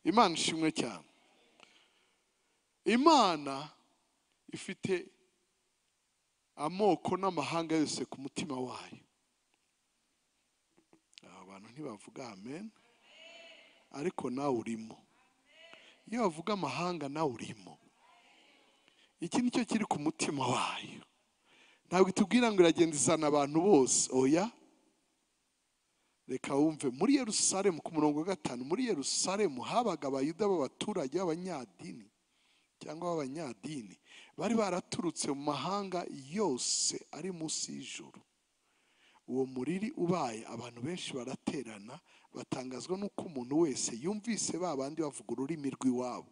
Imana ishimwe cyane. Imana ifite amoko n'amahanga yose ku mutima wayo. Abantu ntibavuga amen, ariko nawe urimo. Iyo bavuga amahanga nawe urimo. Iki nicyo kiri ku mutima wayo. Ntabwo itubwira ngo iragenda izana abantu bose, oya. Reka wumve muri Yerusalemu ku murongo wa 5, muri Yerusalemu habaga abayuda b'abaturage b'abanyadini cyangwa b'abanyadini bari baraturutse mu mahanga yose ari munsi y'ijuru. Uwo muriri ubaye, abantu benshi baraterana, batangazwa n'uko umuntu wese yumvise ba bandi bavuga ururimi rw'iwabo.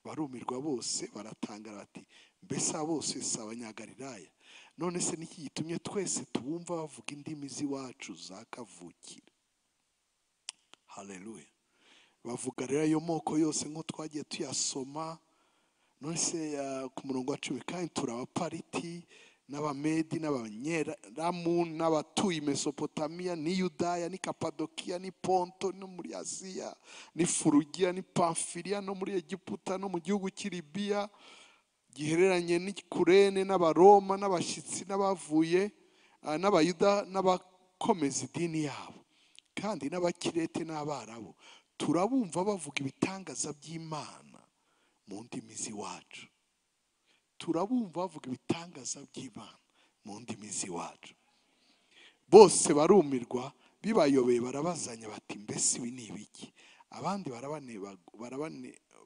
Barumirwa bose, baratangara bati mbese aba bose si abanyagalilaya? None se niki gitumye twese tubumva bavuga indimi z'iwacu za kavukire? Haleluya. Bavuga rero ayo moko yose nk'uko twagiye tuyasoma. None se ku murongo wa 10, kandi turi abapariti n'abamedi n'abanyeramu n'abatuye Mesopotamiya n'i Yudaya n'i Kapadokiya n'i Ponto no muri Aziya n'i Furugiya n'i Pamfiliya no muri Egiputa no mu gihugu cy'i Libiya gihereranye n'i Kurene n'Abaroma n'abashyitsi n'abavuye n'Abayuda n'abakomeza idini yabo kandi n'Abakirete n'Abarabu, turabumva bavuga ibitangaza by'Imana mu ndimi z'iwacu. Turabumva bavuga ibitangaza by'Imana mu ndimi z'iwacu. Bose barumirwa, bibayobeye, barabazanya bati mbese ibi ni ibiki? Abandi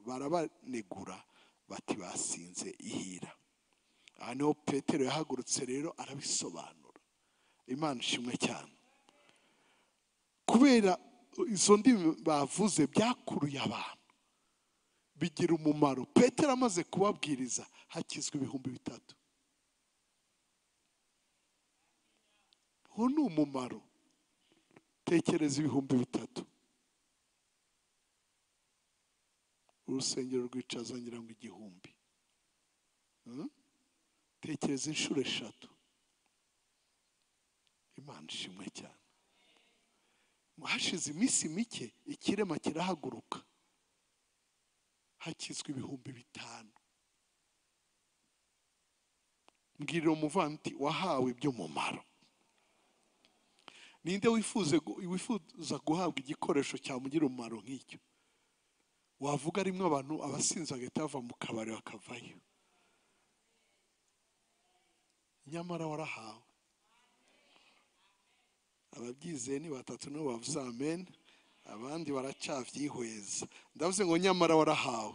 barabanegura bati basinze ihira. Aha niho Petero yahagurutse rero arabisobanura. Imana ishimwe cyane. Kubera izo ndimi bavuze byakuruye abantu, bigira umumaro. Petero amaze kubabwiriza hakizwa 3000. Uwo ni umumaro. Tekereza 3000. Urusengero rwicaza ngira ngo 1000. Tekereza inshuro 3. Imana ishimwe cyane. Hashize iminsi mike ikirema kirahaguruka, hakizwa 5000. Mbwirira umuvanti wahawe iby'umumaro. Ninde wifuza guhabwa igikoresho cyamugira umumaro nk'icyo? Wavuga rimwe abantu abasinzi bagahita bava mu kabari bakavayo. Nyamara warahawe. Ababyizeye ni 3 nibo bavuze amen, abandi baracyavyihweza. Ndavuze ngo nyamara warahawe.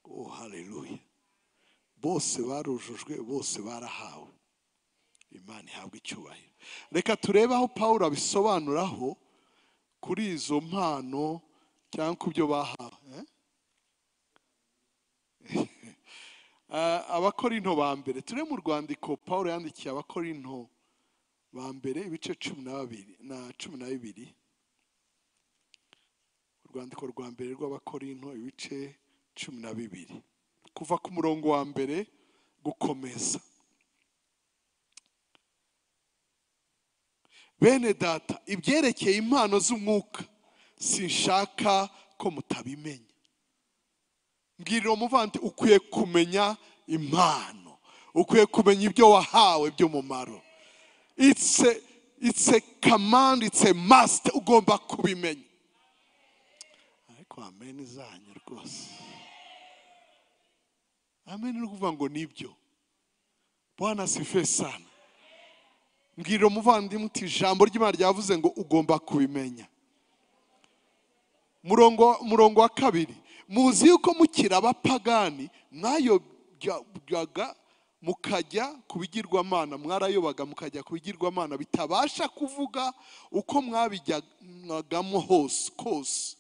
Oh haleluya. Bose barujujwe, bose barahawe. Imana ihabwe icyubahiro. Reka turebe aho Paulo abisobanuraho kuri izo mpano cyangwa ku byo bahawe. Abakorinto ba mbere, turebe mu rwandiko Paulo yandikiye Abakorinto ba mbere ibice 12 na 12. Urwandiko rwa mbere rw'Abakorinto ibice 12, kuva ku murongo wa mbere gukomeza. Bene data, ibyerekeye impano z'umwuka sinshaka ko mutabimenya. Mbwirira umuvanti ukwiye kumenya impano, ukwiye kumenya ibyo wahawe by'umumaro. It's a command, it's a must, ugomba kubimenya. Ariko amen zanyu rwose. Amen ni ukuvuga ngo nibyo. Bwana sife sana. Mbwirira umuvandimwe uti ijambo ry'Imana ryavuze ngo ugomba kubimenya. Murongo wa 2, muzi yuko mukiri abapagani mwayobyaga mukajya ku bigirwamana, mwarayobaga mukajya ku bigirwamana bitabasha kuvuga uko mwabijyagamo hose kose.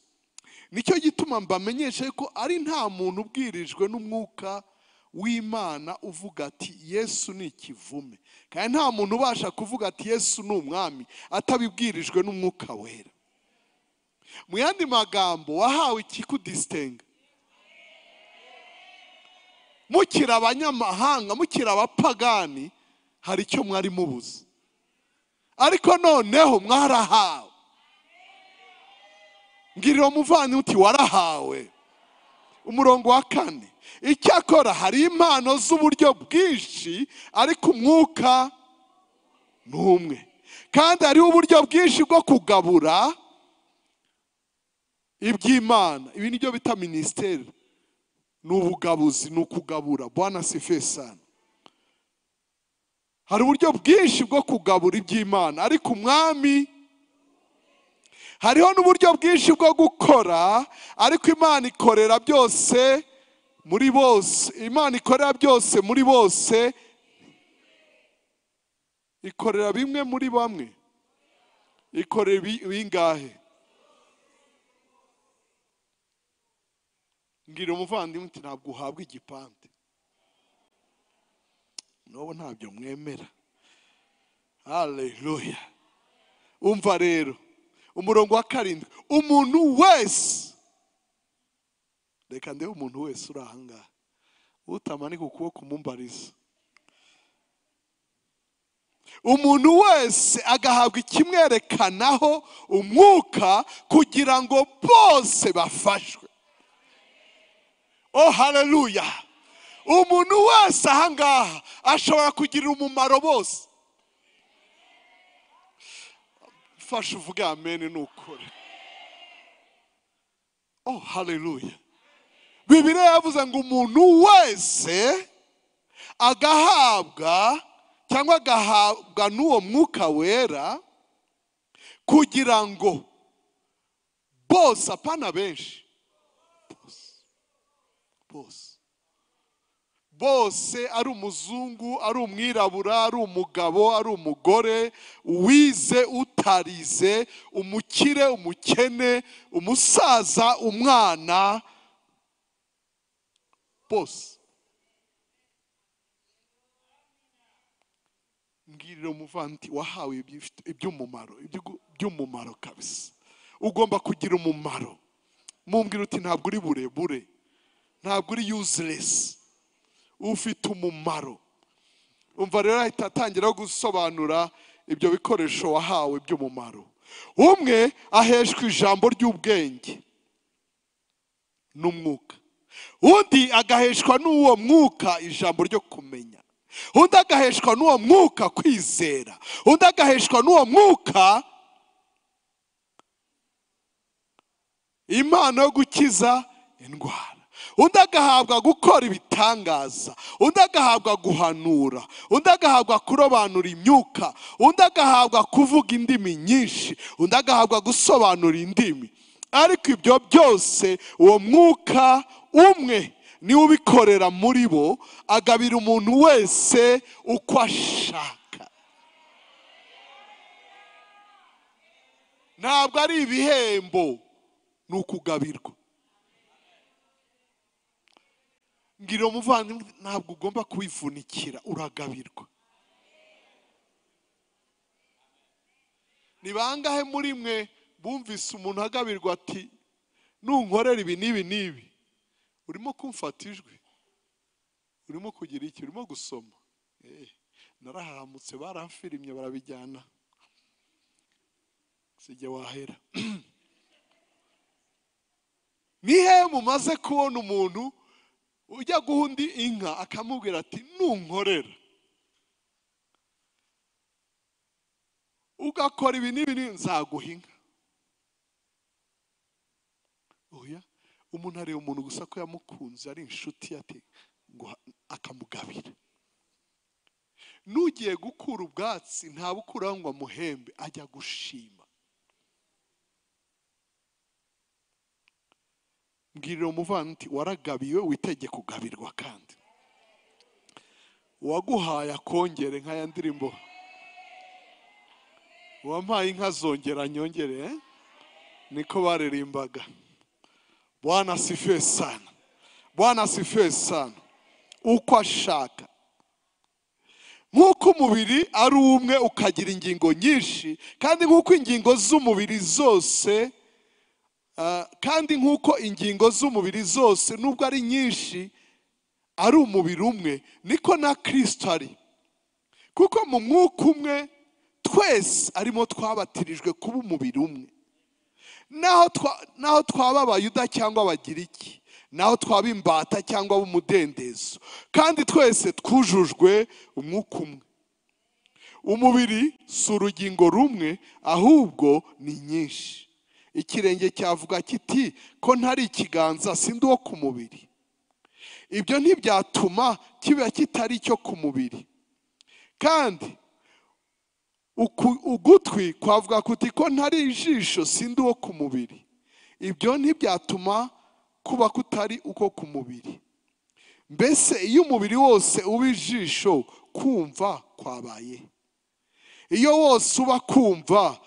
Nicyo gituma mbamenyesha ko ari nta muntu ubwirijwe n'umwuka w'Imana uvuga ati Yesu ni ikivume, kandi nta muntu ubasha kuvuga ati Yesu ni umwami atabibwirijwe n'umwuka wera. Mu yandi magambo, wahawe ikikudisitenga. Mukiri abanyamahanga, mukiri abapagani, hari icyo mwari mubuze, ariko noneho mwarahawe. Ngirira umuvandimwe uti warahawe. Umurongo wa 4, icyakora hari impano z'uburyo bwinshi ariko umwuka ni umwe, kandi hariho uburyo bwinshi bwo kugabura iby'Imana. Ibi nibyo bita minisiteri, ni ubugabuzi, ni ukugabura. Bwana sifiwe sana. Hari uburyo bwinshi bwo kugabura iby'Imana ariko umwami. Hariho n'uburyo bwinshi bwo gukora ariko Imana ikorera byose muri bose. Imana ikorera byose muri bose, ikorera bimwe muri bamwe, ikorera bingahe? Ngira umuvandimwe uti ntabwo uhabwa igipande. N'ubu ntabyo mwemera. Haleluya. Umva rero umurongo wa 7, umuntu wese, reka ndebe umuntu wese uri aha ngaha utamanika ukuboko umumbariza. Umuntu wese agahabwa ikimwerekanaho umwuka kugira ngo bose bafashwe. Oh haleluya. Umuntu wese aha ngaha ashobora kugirira umumaro bose. Fasha uvuge amen nukore. Oh haleluya. Bibiliya yavuze ngo umuntu wese agahabwa cyangwa agahabwa n'uwo mwuka wera kugira ngo bose, apana benshi, bose bose, ari umuzungu, ari umwirabura, ari umugabo, ari umugore, uwize, utarize, umukire, umukene, umusaza, umwana, bose. Mbwirira umuvandi wahawe iby'umumaro, iby'umumaro kabisa. Ugomba kugira umumaro. Mumbwira uti ntabwo uri burebure, ntabwo uri useless, ufite umumaro. Umva rero ahita atangira gusobanura ibyo bikoresho wahawe by'umumaro. Umwe aheshwa ijambo ry'ubwenge n'umwuka, undi agaheshwa n'uwo mwuka ijambo ryo kumenya, undi agaheshwa n'uwo mwuka kwizera, undi agaheshwa n'uwo mwuka impano yo gukiza indwara, undi agahabwa gukora ibitangaza, undi agahabwa guhanura, undi agahabwa kurobanura imyuka, undi agahabwa kuvuga indimi nyinshi, undi agahabwa gusobanura indimi. Ariko ibyo byose uwo mwuka umwe niwe ubikorera muri bo, agabira umuntu wese uko ashaka. Ntabwo ari ibihembo, ni ukugabirwa. Ngira umuvandimwe, ntabwo ugomba kubivunikira, uragabirwa. Ni bangahe muri mwe bumvise umuntu agabirwa ati nunkorera ibi n'ibi n'ibi? Urimo kumfata ijwi, urimo kugira iki, urimo gusoma. Narahahamutse, baramfirimye barabijyana, sijye wahera. Nihe mumaze kubona umuntu ujya guha undi inka akamubwira ati nunkorera ugakora ibi n'ibi nzaguha inka? Oya, umuntu areba umuntu gusa ko yamukunze ari inshuti ati ngo akamugabira. Nugiye gukura ubwatsi ntabukuraho ngo amuhembe, ajya gushima. Mbwirira umuvandi waragabiwe, witege kugabirwa kandi. Uwaguhaye akongere nka ya ndirimbo, wampaye inka zongera nyongere, niko baririmbaga. Bwana asifiwe sana. Bwana asifiwe sana. Uko ashaka. Nk'uko umubiri ari umwe ukagira ingingo nyinshi, kandi nk'uko ingingo z'umubiri zose, kandi nk'uko ingingo z'umubiri zose nubwo ari nyinshi ari umubiri umwe, niko na Kristo ari. Kuko mu mwuka umwe twese arimo twabatirijwe kuba umubiri umwe. Naho twaba Abayuda cyangwa Abagiriki, naho twaba imbata cyangwa ab'umudendezo, kandi twese twujujwe umwuka umwe. Umubiri si urugingo rumwe, ahubwo ni nyinshi. Ikirenge cyavuga kiti ko ntari ikiganza sindi uwo ku mubiri. Ibyo ntibyatuma kiba kitari icyo ku mubiri. Kandi ugutwi kwavuga kuti ko ntari ijisho sindi uwo ku mubiri. Ibyo ntibyatuma kuba kutari uko ku mubiri. Mbese iyo umubiri wose uba ijisho, kumva kwabaye? Iyo wose uba kumva,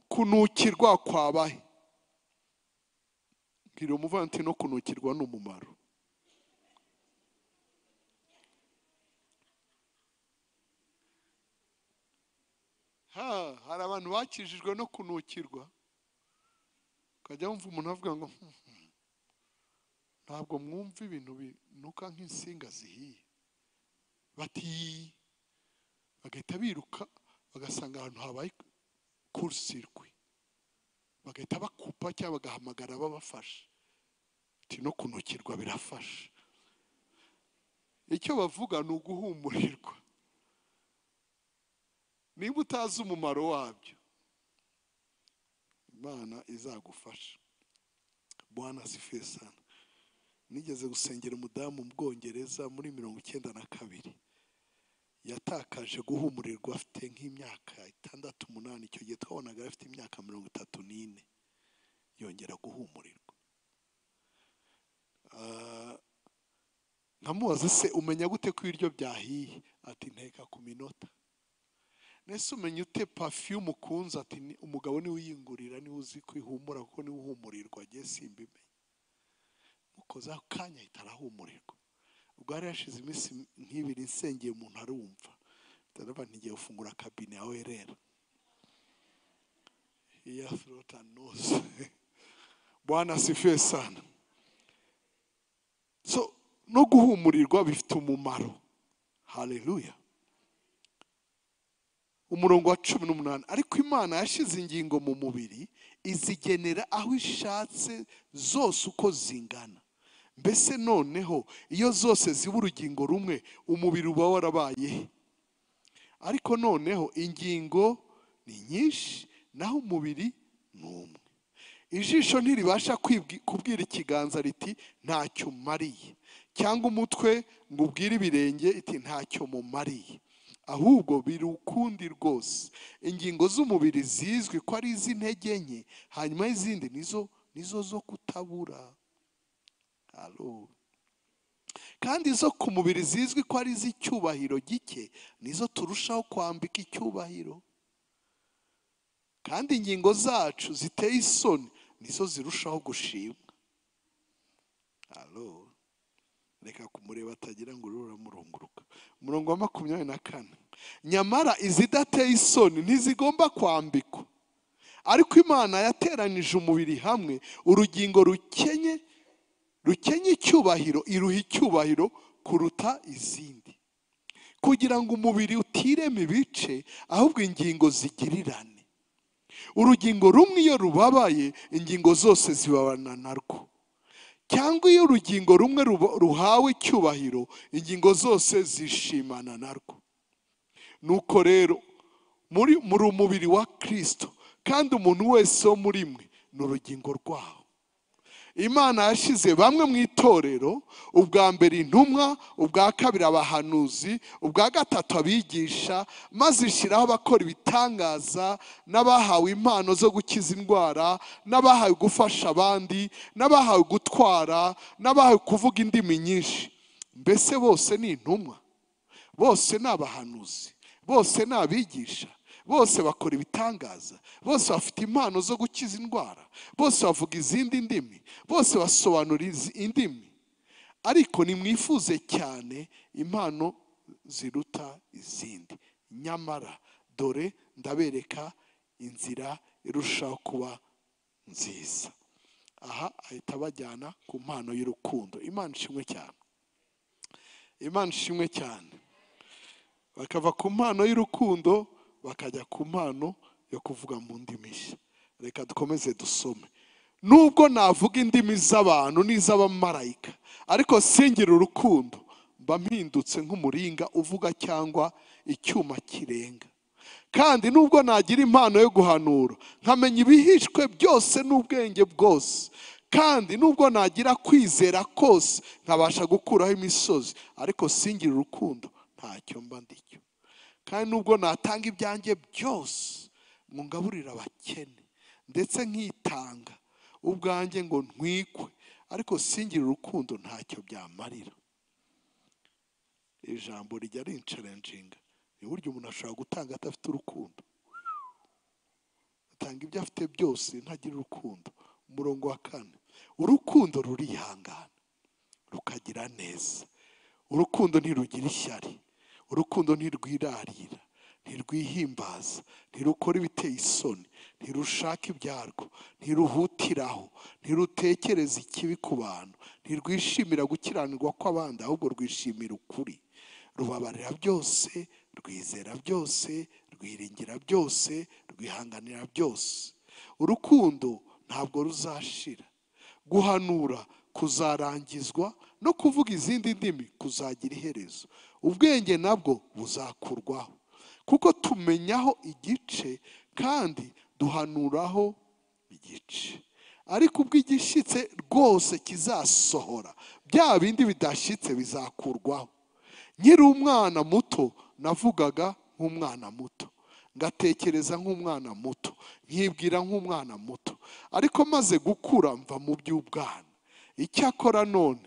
kunukirwa kwabahe? Mbwira umuvandimwe no kunukirwa ni umumaro. Hari abantu bakijijwe no kunukirwa, ukajya wumva umuntu avuga ngo ntabwo mwumva ibintu binuka nk'insinga zihiye, bati bagahita biruka bagasanga ahantu habaye court-circuit, bagahita bakupa cyangwa bagahamagara babafasha. Ati no kunukirwa birafasha. Icyo bavuga ni uguhumurirwa. Niba utazi umumaro wabyo, Imana izagufasha. Bwana asifiwe sana. Nigeze gusengera umudamu mu Bwongereza muri 92. Yatakaje guhumurirwa afite nk'imyaka 6, 8. Icyo gihe twabonaga afite imyaka 34. Yongera guhumurirwa. Nkamubaza se umenya gute ko ibiryo byahiye? Ati nteka ku minota. Nese umenya ute perfume ukunze? Ati umugabo niwe uyingurira, niwe uzi kwihumura kuko niwe uhumurirwa, agiye simbimenye. Mukoza akanya ahita arahumurirwa. Ubwo hari hashize iminsi nk'ibiri nsengeye umuntu arumva. Ndabona ntigiye gufungura kabine yawe rero. Ear, throat and nose. Bwana asifiwe sana. So no guhumurirwa bifite umumaro. Haleluya. Umurongo wa 18, ariko Imana yashize ingingo mu mubiri izigenera aho ishatse zose uko zingana. Mbese noneho iyo zose ziba urugingo rumwe, umubiri uba warabaye. Ariko noneho ingingo ni nyinshi, naho umubiri ni umwe. Ijisho ntiribasha kubwira ikiganza riti ntacyo umariye, cyangwa umutwe ngo ubwire ibirenge iti ntacyo mumariye. Ahubwo biri ukundi rwose. Ingingo z'umubiri zizwi ko ari iz'intege nke, hanyuma izindi nizo zo kutabura. Halo. Kandi izo ku mubiri zizwi ko ari iz'icyubahiro gike, nizo turushaho kwambika icyubahiro. Kandi ingingo zacu ziteye isoni nizo zirushaho gushimwa. Halo. Reka kumureba atagira ngo uramurunguruka. Umurongo wa 24. Nyamara izidateye isoni ntizigomba kwambikwa. Ariko Imana yateranije umubiri hamwe, urugingo rukenye icyubahiro iruha icyubahiro kuruta izindi, kugira ngo umubiri utireme ibice, ahubwo ingingo zigirirane. Urugingo rumwe iyo rubabaye, ingingo zose zibabana narwo. Cyangwa iyo urugingo rumwe ruhawe icyubahiro, ingingo zose zishimana narwo. Nuko rero muri umubiri wa Kristo, kandi umuntu wese wo muri mwe ni urugingo rwawo. Imana yashize bamwe mu itorero, ubwa mbere intumwa, ubwa kabiri abahanuzi, ubwa gatatu abigisha, maze ishyiraho abakora ibitangaza, n'abahawe impano zo gukiza indwara, n'abahawe gufasha abandi, n'abahawe gutwara, n'abahawe kuvuga indimi nyinshi. Mbese bose ni intumwa, bose ni abahanuzi, bose ni abigisha, bose bakora ibitangaza, bose bafite impano zo gukiza indwara, bose bavuga izindi ndimi, bose basobanura indimi. Ariko nimwifuze cyane impano ziruta izindi. Nyamara dore ndabereka inzira irushaho kuba nziza. Aha ahita bajyana ku mpano y'urukundo. Imana ishimwe cyane. Imana ishimwe cyane. Bakava ku mpano y'urukundo bakajya ku mpano yo kuvuga mu ndimi nshya. Reka dukomeze dusome. Nubwo navuga indimi z'abantu n'iz'abamarayika, ariko singira urukundo, mba mpindutse nk'umuringa uvuga cyangwa icyuma kirenga. Kandi nubwo nagira impano yo guhanura, nkamenya ibihishwe byose n'ubwenge bwose, kandi nubwo nagira kwizera kose nkabasha gukuraho imisozi, ariko singira urukundo, ntacyo mba ndicyo. Kandi nubwo natanga ibyanjye byose ngo ngaburire abakene, ndetse nkitanga ubwanjye ngo ntwikwe, ariko singira urukundo, ntacyo byamarira. Ijambo rijya rincarenjinga. Ni buryo umuntu ashobora gutanga adafite urukundo, atanga ibyo afite byose ntagira urukundo. Umurongo wa 4, urukundo rurihangana rukagira neza, urukundo ntirugira ishyari, urukundo ntirwirarira, ntirwihimbaza, ntirukora ibiteye isoni, ntirushaka ibyarwo, ntiruhutiraho, ntirutekereza ikibi ku bantu, ntirwishimira gukiranirwa kw'abandi, ahubwo rwishimira ukuri. Rubabarira byose, rwizera byose, rwiringira byose, rwihanganira byose. Urukundo ntabwo ruzashira. Guhanura kuzarangizwa, no kuvuga izindi ndimi kuzagira iherezo. Ubwenge nabwo buzakurwaho, kuko tumenyaho igice kandi duhanuraho igice. Ariko ubwo igishyitse rwose kizasohora, bya bindi bidashyitse bizakurwaho. Nkiri umwana muto navugaga nk'umwana muto, ngatekereza nk'umwana muto, nkibwira nk'umwana muto, ariko maze gukura mva mu by'ubwana. Icyakora none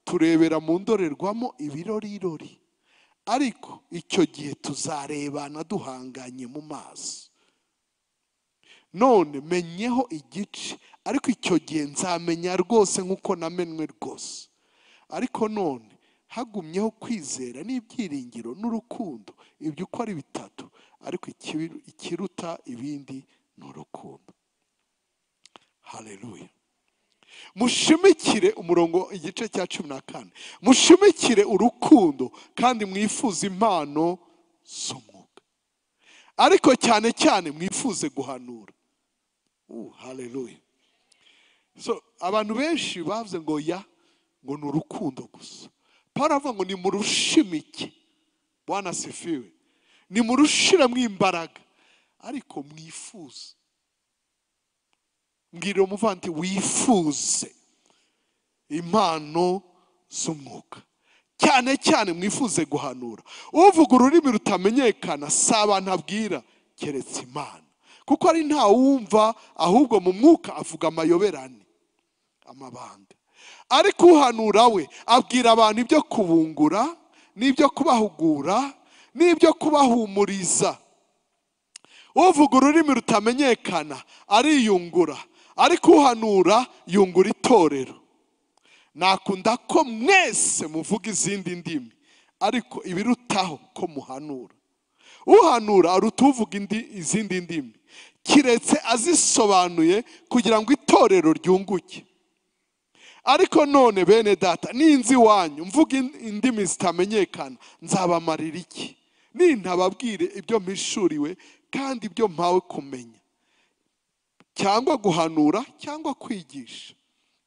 turebera mu ndorerwamo ibirorirori, ariko icyo gihe tuzarebana duhanganye mu maso. None menyeho igice, ariko icyo gihe nzamenya rwose nk'uko namenwe rwose. Ariko none hagumyeho kwizera n'ibyiringiro n'urukundo, ibyo uko ari bitatu, ariko ikiruta ibindi ni urukundo. Haleluya. Mushimikire umurongo, igice cya 14, mushimikire urukundo kandi mwifuze impano z'umwuka, ariko cyane cyane mwifuze guhanura. Haleluya. So abantu benshi bavuze ngo ya ngo ni urukundo gusa. Paulo avuga ngo nimurushimike. Bwana sifiwe. Nimurushiremo imbaraga, ariko mwifuze. Mbwira umuvandi wifuze impano z'umwuka, cyane cyane mwifuze guhanura. Uvuga ururimi rutamenyekana si abantu abwira keretse Imana, kuko ari nta wumva, ahubwo mu mwuka avuga amayoberane, amabanga. Ariko uhanura we abwira abantu ibyo kubungura n'ibyo kubahugura n'ibyo kubahumuriza. Uvuga ururimi rutamenyekana ariyungura, ariko uhanura yungura itorero. Nakunda ko mwese muvuga izindi ndimi, ariko ibirutaho ko muhanura. Uhanura aruta uvuga izindi ndimi, kiretse azisobanuye kugira ngo itorero ryunguke. Ariko none bene data, ninzi wanyu mvuga indimi zitamenyekana, nzabamarira iki? Nintababwire ibyo mpishuriwe kandi ibyo mpawe kumenya, cyangwa guhanura cyangwa kwigisha.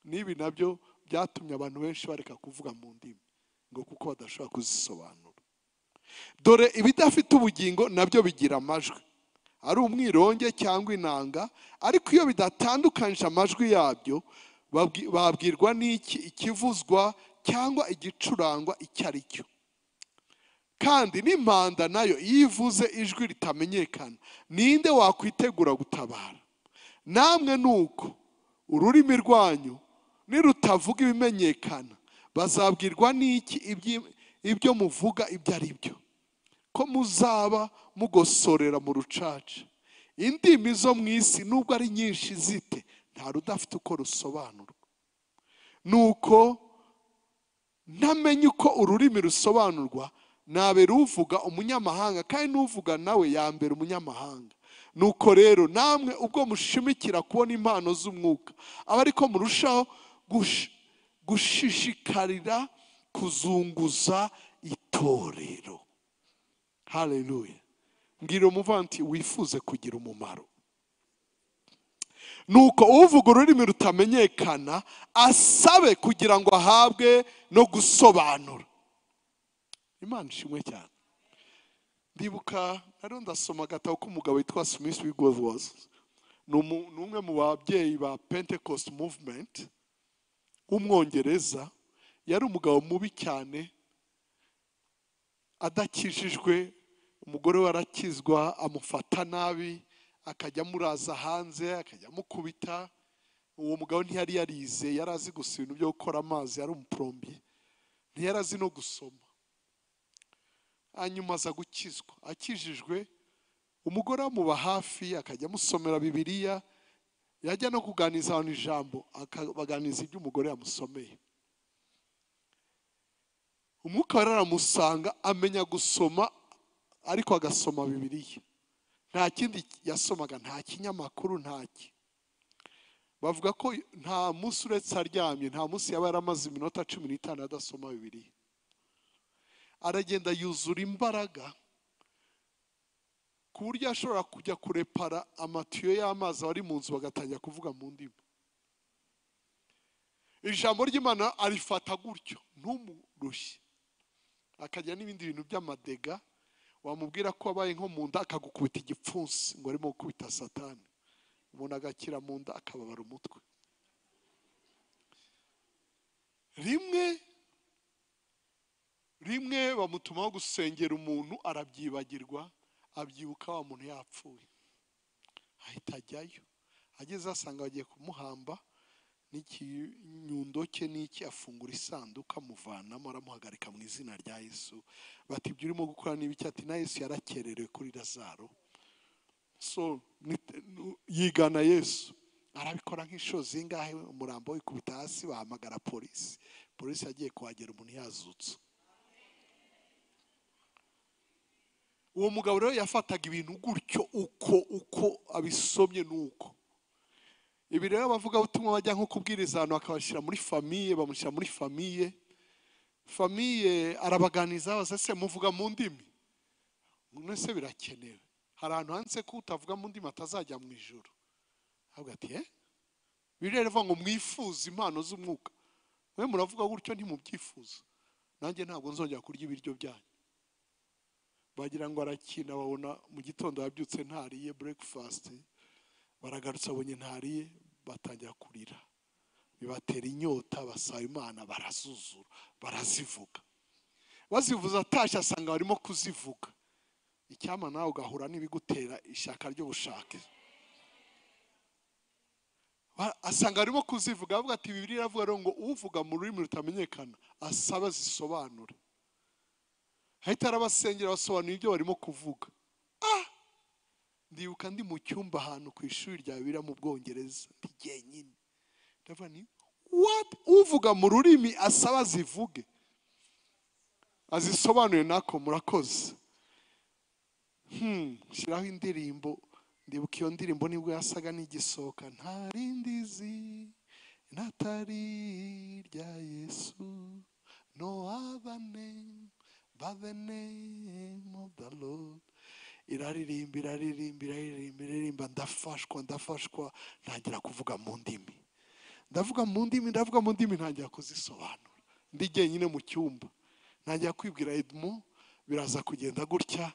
Nibi nabyo byatumye abantu benshi bareka kuvuga mu ndimi, ngo kuko badashobora kuzisobanura. Dore ibidafite ubugingo nabyo bigira amajwi, ari umwironge cyangwa inanga, ariko iyo bidatandukanyije amajwi yabyo, babwirwa n'iki ikivuzwa cyangwa igicurangwa icyo ari cyo. Kandi n'impanda nayo iyo ivuze ijwi ritamenyekana, ninde wakwitegura gutabara? Namwe nuko ururimi rwanyu nirutavuga ibimenyekana, bazabwirwa n'iki ibyo muvuga ibyo ari byo? Ko muzaba mugosorera mu rucaca. Indimi zo mu isi nubwo ari nyinshi zite, nta rudafite uko rusobanurwa. Nuko ntamenye uko ururimi rusobanurwa, nabera uvuga umunyamahanga, kandi n'uvuga nawe yambera umunyamahanga. Nuko rero namwe ubwo mushimikira kubona impano z'umwuka, aba ariko murushaho gushishikarira kuzunguza itorero. Haleluya. Mbwira umuvanti wifuze kugira umumaro. Nuko uvuga ururimi rutamenyekana asabe kugira ngo ahabwe no gusobanura. Imana ishimwe cyane. Ndibuka nari ndasoma agatabo k'umugabo witwa Smith Wigglesworth, ni umwe mu babyeyi ba Pentecost movement w'umwongereza. Yari umugabo mubi cyane, adakijijwe, umugore we arakizwa, amufata nabi, akajya amuraza hanze, akajya amukubita. Uwo mugabo ntiyari yarize, yari azi gusa ibintu byo gukora amazi, yari umuplombier, ntiyari azi no gusoma. Hanyuma aza gukizwa. Akijijwe, umugore amuba hafi, akajya amusomera Bibiliya, yajya no kuganiriza abantu ijambo, akabaganiriza ibyo umugore yamusomeye. Umwuka wera aramusanga, amenya gusoma, ariko agasoma Bibiliya. Nta kindi yasomaga, nta kinyamakuru, ntaki. Bavuga ko nta munsi uretse aryamye, nta munsi yaba yaramaze iminota 15 adasoma Bibiliya. Aragenda yuzura imbaraga ku buryo ashobora kujya kurepara amatiyo y'amazi abari mu nzu bagatangira kuvuga mu ndimi. Ijambo ry'Imana arifata gutyo, ntumurushye. Akajya n'ibindi bintu by'amadega, wamubwira ko abaye nko mu nda akagukubita igipfunsi ngo arimo gukubita Satani. Umuntu agakira mu nda akababara umutwe. Rimwe bamutumaho gusengera umuntu, arabyibagirwa, abyibuka wa muntu yapfuye, ahita ajyayo. Ageze asanga bagiye kumuhamba n'ikinyundo cye n'iki, afungura isanduku amuvanamo, aramuhagarika mu izina rya Yesu. Bati ibyo urimo gukora ni ibiki? Ati na Yesu yarakererewe kuri Lazaro. So yigana Yesu, arabikora nk'inshuro zingahe, umurambo wikubita hasi, bahamagara polisi. Polisi yagiye kuhagera umuntu yazutse. Uwo mugabo rero yafataga ibintu gutyo, uko abisomye nuko. Ibi rero abavugabutumwa bajya nko kubwiriza ahantu bakabashyira muri famiye, bamushyira muri famiye. Famiye arabaganiza, baza se muvuga mu ndimi? None se birakenewe? Hari ahantu handitse ko utavuga mu ndimi atazajya mu ijuru. Avuga ati Bibiliya iravuga ngo mwifuze impano z'umwuka. Mwe muravuga gutyo ntimubyifuza, nanjye ntabwo nzongera kurya ibiryo byanyu. Bagira ngo arakina, babona mu gitondo yabyutse ntariye breakfast, baragarutse abonye ntariye, batangira kurira, bibatera inyota, basaba Imana, barazuzura, barazivuga. Bazivuza atashye asanga barimo kuzivuga. Icyama nawe ugahura n'ibigutera ishyaka ry'ubushake. Asanga arimo kuzivuga, avuga ati Bibiliya iravuga ngo uvuga mu rurimi rutamenyekana asaba zisobanure. Ahita arabasengera, basobanura ibyo barimo kuvuga. Ndibuka ndi mu cyumba ahantu ku ishuri rya Bibiliya mu Bwongereza, ndi jyenyine. Ndavuga nti what? Uvuga mu rurimi asaba zivuge, azisobanuye. Nako murakoze. Shyiraho indirimbo. Ndibuka iyo ndirimbo nibwo yasaga n'igisohoka, nta rindi zina atari rya Yesu, no other name but the name of the Lord. Iraririmba, iraririmba, iraririmba, iraririmba, ndafashwa, ndafashwa, ntangira kuvuga mu ndimi. Ndavuga mu ndimi, ndavuga mu ndimi, ntangira kuzisobanura. Ndi jyenyine mu cyumba, ntangira kwibwira Edmond, biraza kugenda gutya,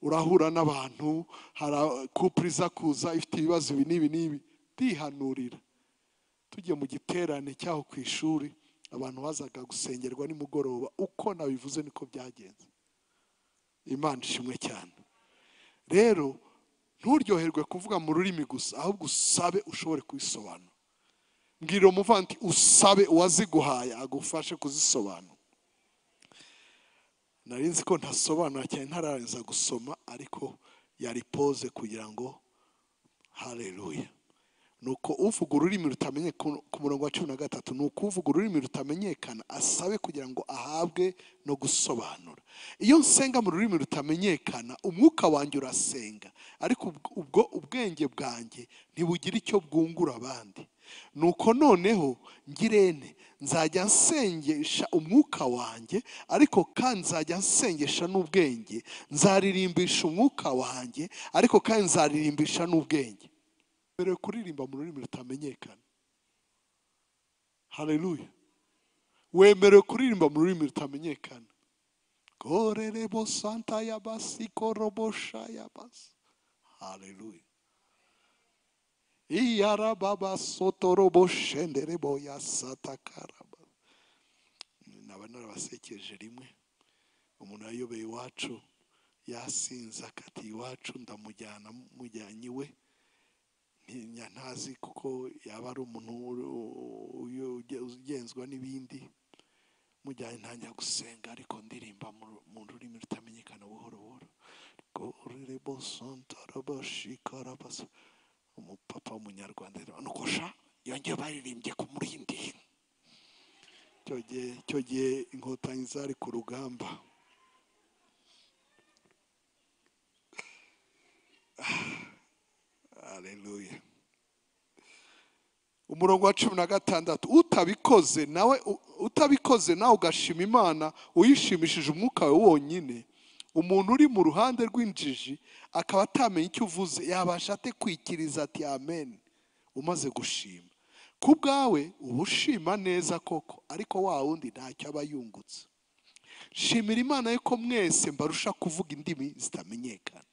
urahura n'abantu, hari couple iza kuza ifite ibibazo ibi n'ibi n'ibi, ndihanurira. Tugiye mu giterane cyaho ku ishuri, abantu bazaga gusengerwa nimugoroba, uko nabivuze niko byagenze. Imana ishimwe cyane. Rero nturyoherwe kuvuga mu rurimi gusa, ahubwo usabe ushobore kubisobanura. Mbwira umuvandi usabe uwaziguhaye agufashe kuzisobanura. Nari nzi ko ntasobanura cyane ntararangiza gusoma, ariko yari pose kugira ngo haleluya. Nuko uvuga ururimi rutamenyekana ku murongo wa 13, nuko uvuga ururimi rutamenyekana asabe kugira ngo ahabwe no gusobanura. Iyo nsenga mu rurimi rutamenyekana, umwuka wanjye urasenga, ariko ubwo ubwenge bwanjye ntibugira icyo bwungura abandi. Nuko noneho ngirente, nzajya nsengesha umwuka wanjye, ariko kandi nzajya nsengesha n'ubwenge, nzaririmbisha umwuka wanjye, ariko kandi nzaririmbisha n'ubwenge. Wemerewe kuririmba mu rurimi rutamenyekana. Haleluya. Wemerewe kuririmba mu rurimi rutamenyekana. Gorerebo santa yabasi korobosha yabasi. Haleluya. Iyarababa sotorobo shenderebo yasatakaraba. Naba narabasekeje rimwe. Umuntu yayobeye iwacu yasinze akati iwacu, ndamujyana mujyanye iwe, ntazi kuko yaba ari umuntu ugenzwa n'ibindi. Mujyanye ntangira gusenga ariko ndirimba mu rurimi rutamenyekana buhoro buhoro. Umupapa w'umunyarwanda nuko sha yongeye baririmbye ku murindi. Icyo gihe inkotanyi zari ku rugamba. Haleluya. Umurongo wa 16, utabikoze nawe ugashima Imana uyishimishije umwuka wawe wonyine, umuntu uri mu ruhande rw'injiji akaba atamenya icyo uvuze, yabasha ate kwikiriza ati amen umaze gushima? Ku bwawe uba ushima neza koko, ariko wa wundi ntacyo aba yungutse. Shimira Imana yuko mwese mbarusha kuvuga indimi zitamenyekana,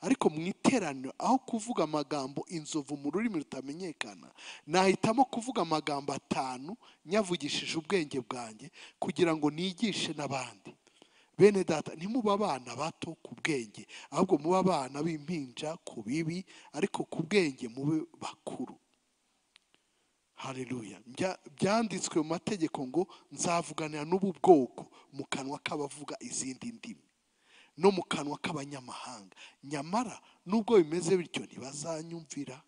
ariko mu iteraniro aho kuvuga amagambo inzovu mu rurimi rutamenyekana, nahitamo kuvuga amagambo 5 nyavugishije ubwenge bwanjye kugira ngo nigishe n'abandi. Bene data, ntimuba abana bato ku bwenge, ahubwo muba abana b'impinja ku bibi, ariko ku bwenge mube bakuru. Haleluya. Byanditswe mu mategeko ngo nzavuganira n'ubu bwoko mu kanwa k'abavuga izindi ndimi no mu kanwa k'abanyamahanga, nyamara nubwo bimeze bityo ntibazanyumvira,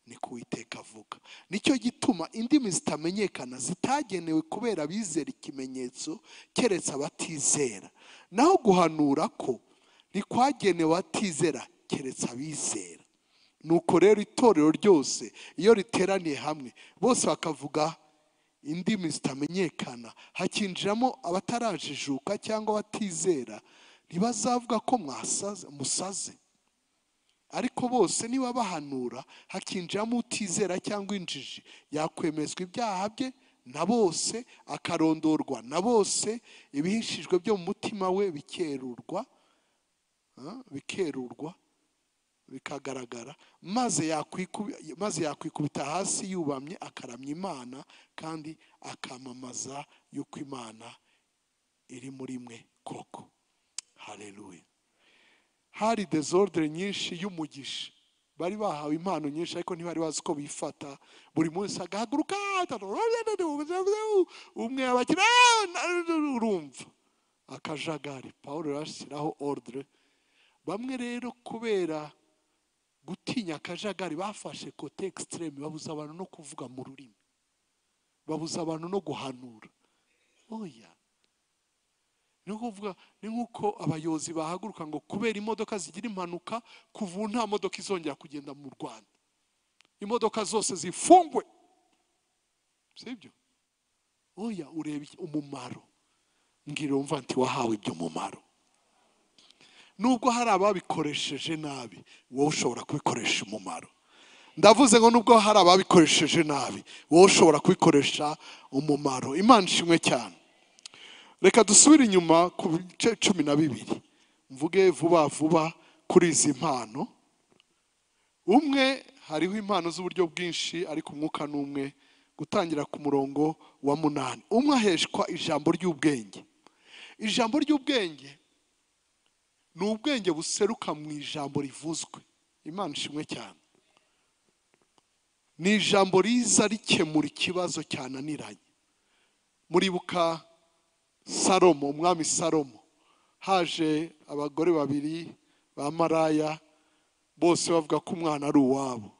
ni ko Uwiteka avuga. Nicyo gituma indimi zitamenyekana zitagenewe kubera abizera ikimenyetso, keretse abatizera. Naho guhanura ko ntikwagenewe abatizera, keretse abizera. Nuko rero itorero ryose iyo riteraniye hamwe bose bakavuga indimi zitamenyekana, hakinjiramo abatarajijuka cyangwa abatizera, ntibazavuga ko musaze. Ariko bose niba bahanura, hakinjiramo utizera cyangwa injiji, yakwemezwa ibyaha bye na bose, akarondorwa na bose, ibihishijwe byo mu mutima we bikerurwa bikagaragara, maze yakwikubita hasi yubamye akaramya Imana, kandi akamamaza yuko Imana iri muri mwe koko. Haleluya. Hari desordre nyinshi y'umugisha. Bari bahawe impano nyinshi ariko ntibari bazi ko bifata. Buri munsi agahaguruka umwe abakira urumva akajagari. Paulo yashyiraho ordre. Bamwe rero kubera gutinya akajagari bafashe kote extreme, babuza abantu no kuvuga mu rurimi, babuza abantu no guhanura. Oya, ni nkuko abayobozi bahaguruka ngo kubera imodoka zigira impanuka, kuva nta modoka izongera kugenda mu Rwanda, imodoka zose zifungwe. Sibyo? Oya, ureba umumaro. Ngira umva nti wahawe ibyo mumaro. Nubwo hari ababikoresheje nabi, wowe ushobora kubikoresha umumaro. Ndavuze ngo nubwo hari ababikoresheje nabi, wowe ushobora kubikoresha umumaro. Imana ishimwe cyane. Reka dusubire inyuma ku bice 12, mvuge vuba vuba kuri izi mpano. Umwe, hariho impano z'uburyo bwinshi ariko umwuka n'umwe. Gutangira ku murongo wa 8, umwe aheshwa ijambo ry'ubwenge. Ijambo ry'ubwenge ni ubwenge buseruka mu ijambo rivuzwe. Imana ishimwe cyane. Ni ijambo riza rikemura ikibazo cyananiranye. Muribuka Salomo, umwami Salomo, haje abagore babiri ba maraya, bose bavuga ko umwana ari uwabo.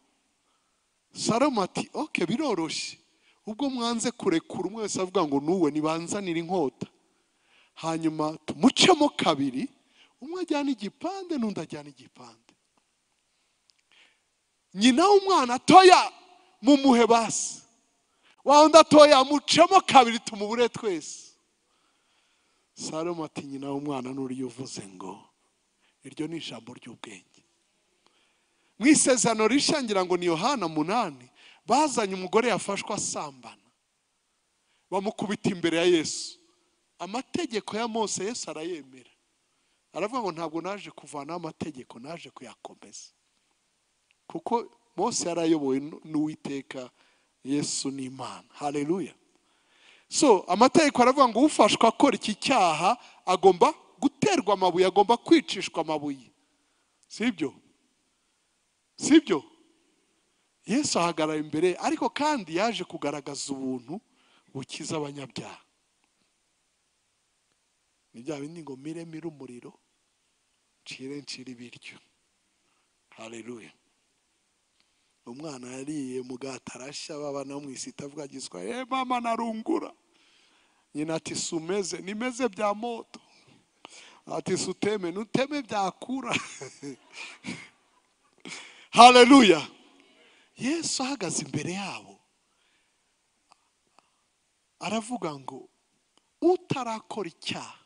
Salomo ati okay, biroroshye, ubwo mwanze kurekura umwe wese avuga ngo nuwe, nibanzanira inkota, hanyuma tumucemo kabiri, umwe ajyana igipande n'undi ajyana igipande. Nyina w'umwana atoya mumuhe basi, wa undi atoya mucemo kabiri tumubure twese. Salomo ati nyina w'umwana n'uriyo uvuze ngo iryo ni ijambo ry'ubwenge. Mu isezerano rishya ngira ngo ni Yohana 8, bazanye umugore yafashwe asambana, bamukubita imbere ya Yesu. Amategeko ya Mose Yesu arayemera, aravuga ngo ntabwo naje kuvanaho amategeko, naje kuyakomeza, kuko Mose yarayobowe n'Uwiteka, Yesu ni Imana. Haleluya. So amategeko aravuga ngo ufashwe akora iki cyaha agomba guterwa amabuye, agomba kwicishwa amabuye. Sibyo? Sibyo? Yesu ahagarara imbere, ariko kandi yaje kugaragaza ubuntu bukiza abanyabyaha. Ni bya bindi ngo mire mire umuriro, ncire ncire ibiryo. Haleluya. Umwana yariye mugati arashya, baba no mu isi itavuga giswa, mama narungura. Nyina ati sumeze, nimeze bya moto. Ati suteme, nuteme byakura. Haleluya. Yesu ahagaze imbere yabo aravuga ngo utarakora icyaha,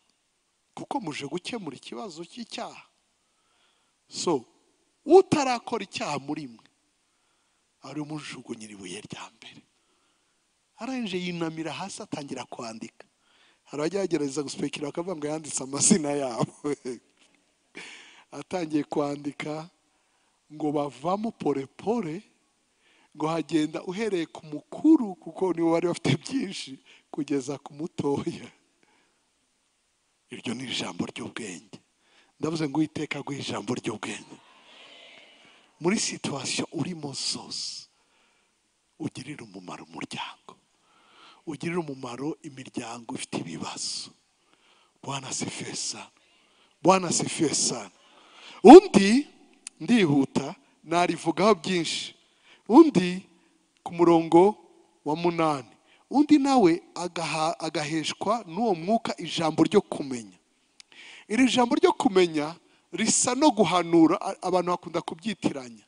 kuko muje gukemura ikibazo cy'icyaha. So utarakora icyaha muri mwe ari umujugunyira ibuye rya mbere. Arangije yinamira hasi atangira kwandika. Hari abagerageza guspekira bakavuga ngo yanditse amazina yabo. Atangiye kwandika ngo bavamo pore pore, ngo hagenda uhereye ku mukuru kuko niwe wari bafite byinshi kugeza ku mutoya. Iryo ni ijambo ry'ubwenge. Ndavuze ngo Uwiteka aguhe ijambo ry'ubwenge muri situation urimo zose. Ugirira umumaro umuryango, ugirira umumaro imiryango ifite ibibazo. Bwana asifiwe sana, Bwana asifiwe sana. Undi ndihuta narivugaho byinshi. Undi ku murongo wa 8, undi nawe agaheshwa n'uwo mwuka ijambo ryo kumenya. Iri jambo ryo kumenya risa no guhanura, abantu bakunda kubyitiranya.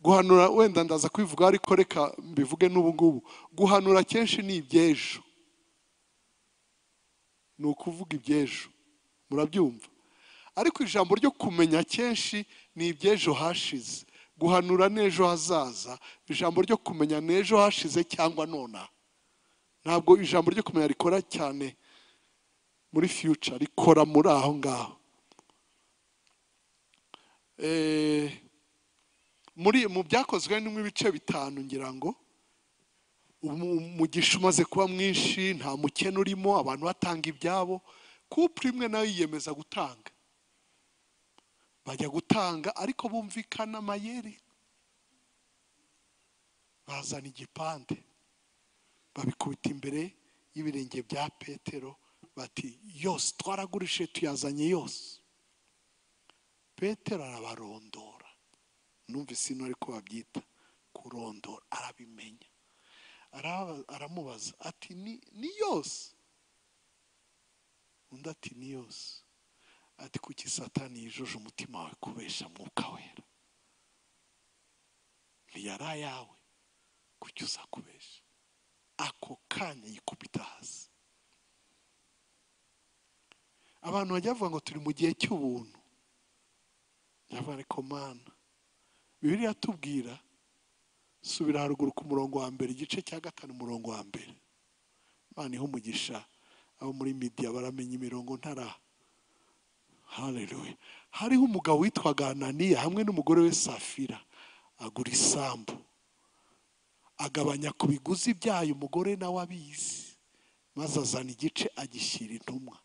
Guhanura wenda ndaza kwivuga, ariko reka mbivuge n'ubu ngubu. Guhanura kenshi ni ibyejo, ni ukuvuga ibyejo, murabyumva. Ariko ijambo ryo kumenya kenshi ni ibyejo hashize. Guhanura n'ejo hazaza, ijambo ryo kumenya n'ejo hashize cyangwa nona. Ntabwo ijambo ryo kumenya rikora cyane muri future, rikora muri aho ngaho. Muri mu byakozwe ni mu bice 5 ngira ngo umugisha umaze kuba mwinshi, nta mukene urimo, abantu batanga ibyabo. Couple imwe nayo yiyemeza gutanga, bajya gutanga ariko bumvikana amayeri, bazana igipande babikubita imbere y'ibirenge bya Petero, bati yose twaragurishije tuyazanye yose. Petero arabarondora, numvise ino ariko babyita kurondora, arabimenya. Aramubaza ati ni yose? Undi ati ni yose. Ati kuki Satani yijuje umutima wawe kubesha Mwuka Wera? Ntiyari ayawe, kuki uza kubesha? Ako kanya yikubita hasi. Abantu bajya bavuga ngo turi mu gihe cy'ubuntu. Ndavuga ariko Mana, Bibiliya tubwira, subira haruguru ku murongo wa 1, igice cya 5 umurongo wa 1. Imana ihe umugisha abo muri media baramenya imirongo ntara. Haleluya. Hariho umugabo witwaga Ananiya hamwe n'umugore we Safira, agura isambu, agabanya ku biguzi byayo, umugore nawe abizi, maze azana igice agishyira intumwa.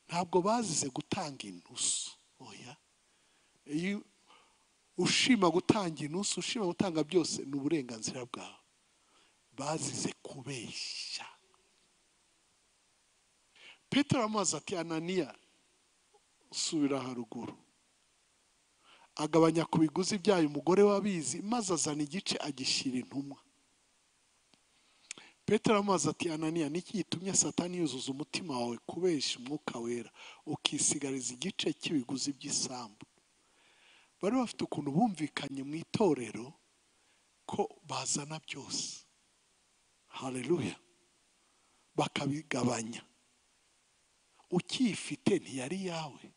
Ntabwo bazize gutanga inusu, oya. Iyo ushima gutanga inusu, ushima gutanga byose, ni uburenganzira bwawe. Bazize kubeshya. Petero amaze ati Ananiya, subira haruguru. Agabanya ku biguzi byayo, umugore wabizi, maze azana igice agishyira intumwa. Petero amaze ati Ananiya, niki gitumye Satani yuzuza umutima wawe kubeshya Umwuka Wera, ukisigariza igice cy'ibiguzi by'isambu? Bari bafite ukuntu bumvikanye mu itorero ko bazana byose. Haleluya. Bakabigabanya. Ukifite ntiyari yawe.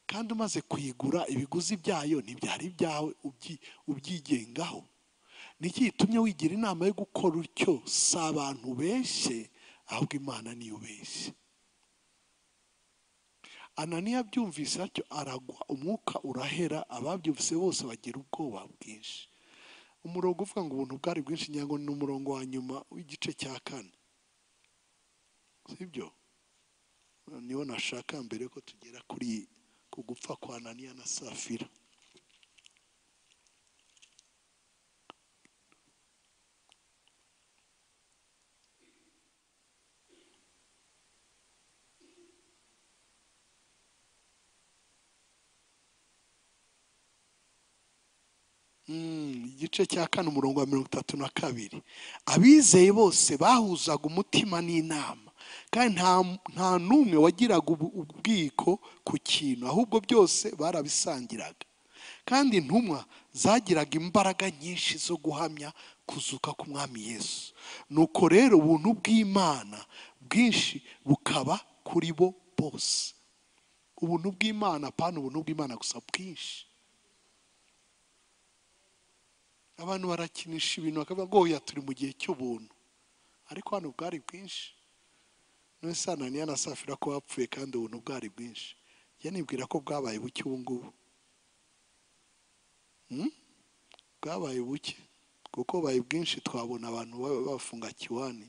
Kandi umaze kuyigura ibiguzi byayo ntibyari ibyawe ubyigengaho. Niki gitumye wigira inama yo gukora utyo? Si abantu ubeshye, ahubwo Imana niyo ubeshye. Ananiya abyumvise atyo aragwa, umwuka urahera, ababyumvise bose bagira ubwoba bwinshi. Umurongo uvuga ngo ubuntu bwari bwinshi, nyango ni umurongo wa nyuma w'igice cya 4, sibyo? Niwo nashaka mbere ko tugera kuri ku gupfa kwa Ananiya na Safira. Igice cya 4 umurongo wa 32. Abizeye bose bahuzaga umutima n'inama, kandi nta n'umwe wagiraga ubwiko ku kintu, ahubwo byose barabisangiraga. Kandi intumwa zagiraga imbaraga nyinshi zo guhamya kuzuka k'Umwami Yesu. Nuko rero ubuntu bw'Imana bwinshi bukaba kuri bo bose. Ubuntu bw'Imana, pana ubuntu bw'Imana gusa, bwinshi. Abantu barakinisha ibintu bakavuga ngo oya turi mu gihe cy'ubuntu, ariko hano bwari bwinshi. None se Ananiya na Safira ko bapfuye kandi ubuntu bwari bwinshi? Njye nibwira ko bwabaye buke ubu ngubu. Bwabaye buke, kuko bubaye bwinshi twabona abantu bafunga kiwani,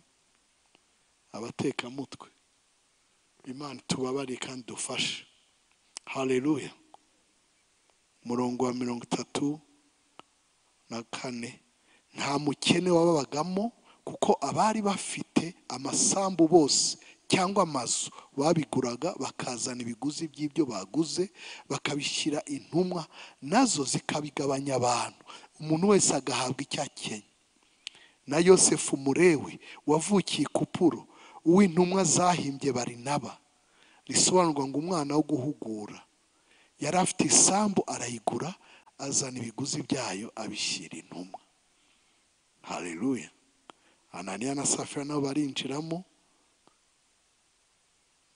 abatekamutwe. Imana tubabare kandi dufashe. Haleluya. Umurongo wa 34. Nta mukene wababagamo, kuko abari bafite amasambu bose cyangwa amazu babiguraga bakazana ibiguzi by'ibyo baguze, bakabishyira intumwa, nazo zikabigabanya abantu, umuntu wese agahabwa icyo akenye. Na Yosefu Murewe wavukiye Kupuro, uw'intumwa zahimbye Barinaba, risobanurwa ngo umwana wo guhugura, yari afite isambu arayigura, azana ibiguzi byayo abishyira intumwa. Haleluya. Ananiya na Safira nabo barinjiramo,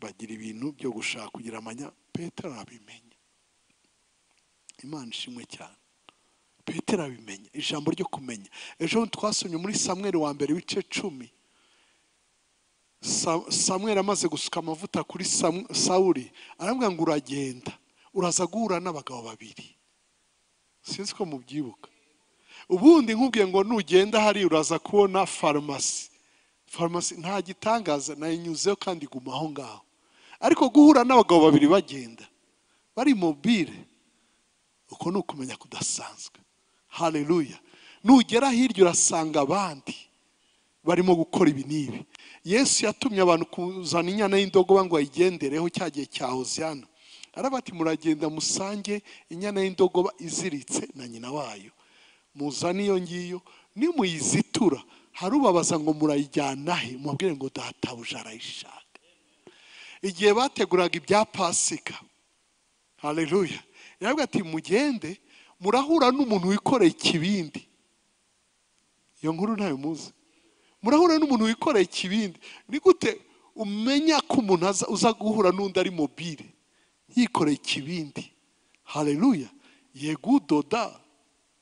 bagira ibintu byo gushaka kugira amanya. Petero arabimenya. Imana ishimwe cyane. Petero arabimenya, ijambo ryo kumenya. Ejo twasomye muri Samweli wa mbere ibice 10. Samweli amaze gusuka amavuta kuri Sawuli, aramubwira ngo uragenda, uraza guhura n'abagabo babiri. Sinzi ko mubyibuka. Ubundi nkubwiye ngo nugenda hari uraza kubona farumasi. Farumasi nta gitangaza, nayinyuzeho kandi iguma aho ngaho. Ariko guhura n'abagabo babiri bagenda bari mobile, uko ni ukumenya kudasanzwe. Haleluya. Nugera hirya urasanga abandi barimo gukora ibi n'ibi. Yesu yatumye abantu kuzana inyana y'indogoba ngo ayigendereho cya gihe cya Hoziyana. Arabati muragenda musange inyana y'indogoba iziritse na nyina wayo, muzane iyo ngiyo, nimuyizitura harubabaza ngo murayijyana he, mubabwire ngo databuja arayishaka. Igihe bateguraga ibya Pasika, haleluya, yaravuga ati mugende murahura n'umuntu wikoreye ikibindi. Iyo nkuru ntayo muzi. Murahura n'umuntu wikoreye ikibindi. Ni gute umenya ko umuntu uza guhura n'undi ari mobile yikoreye ikibindi? Haleluya. Yego udoda,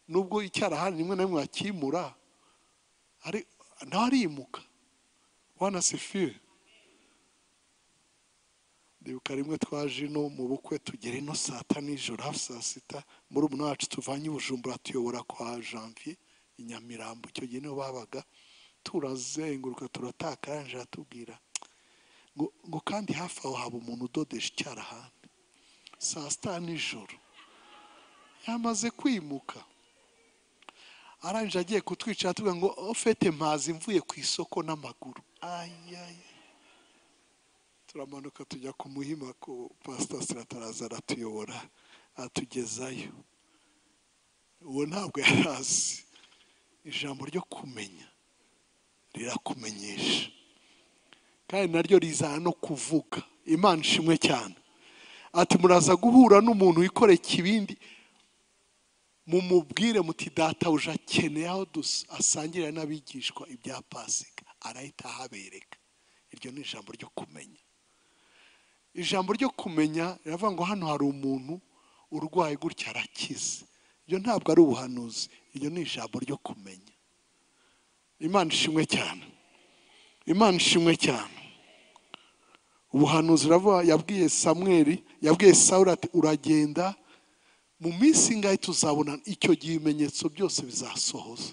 nubwo icyarahani rimwe na rimwe akimura, ari nawe arimuka. Bwana sifiwe. Ndibuka rimwe twaje ino mu bukwe, tugera ino saa 5 nijoro, hafi saa 6, muri umuntu wacu tuvanye i Bujumbura tuyobora kwa Janvier i Nyamirambo. Icyo gihe niho babaga. Turazenguruka turataka, arangije aratubwira ngo kandi hafi aho haba umuntu udodesha icyarahani. Saa 6 nijoro yamaze kwimuka, arangije agiye kutwica atubwira ngo ofete mpazi mvuye ku isoko n'amaguru. Ayaya. Turamanuka tujya ku Muhima, ku Pastor Srataraza aratuyobora atugezayo. Uwo ntabwo yarazi. Ijambo ryo kumenya rirakumenyesha, kandi naryo rizana no kuvuga. Imana ishimwe cyane. Ati muraza guhura n'umuntu wikoreye ikibindi, mumubwire muti databuja akeneye aho asangira n'abigishwa ibya Pasika, arahita ahabereka. Iryo ni ijambo ryo kumenya. Ijambo ryo kumenya riravuga ngo hano hari umuntu urwaye gutya arakize. Ibyo ntabwo ari ubuhanuzi, iryo ni ijambo ryo kumenya. Imana ishimwe cyane. Imana ishimwe cyane. Ubuhanuzi ravuga yabwiye Samweli, yabwiye Sawuli ati uragenda mu minsi ingahe tuzabona icyo gihe ibimenyetso byose bizasohoza.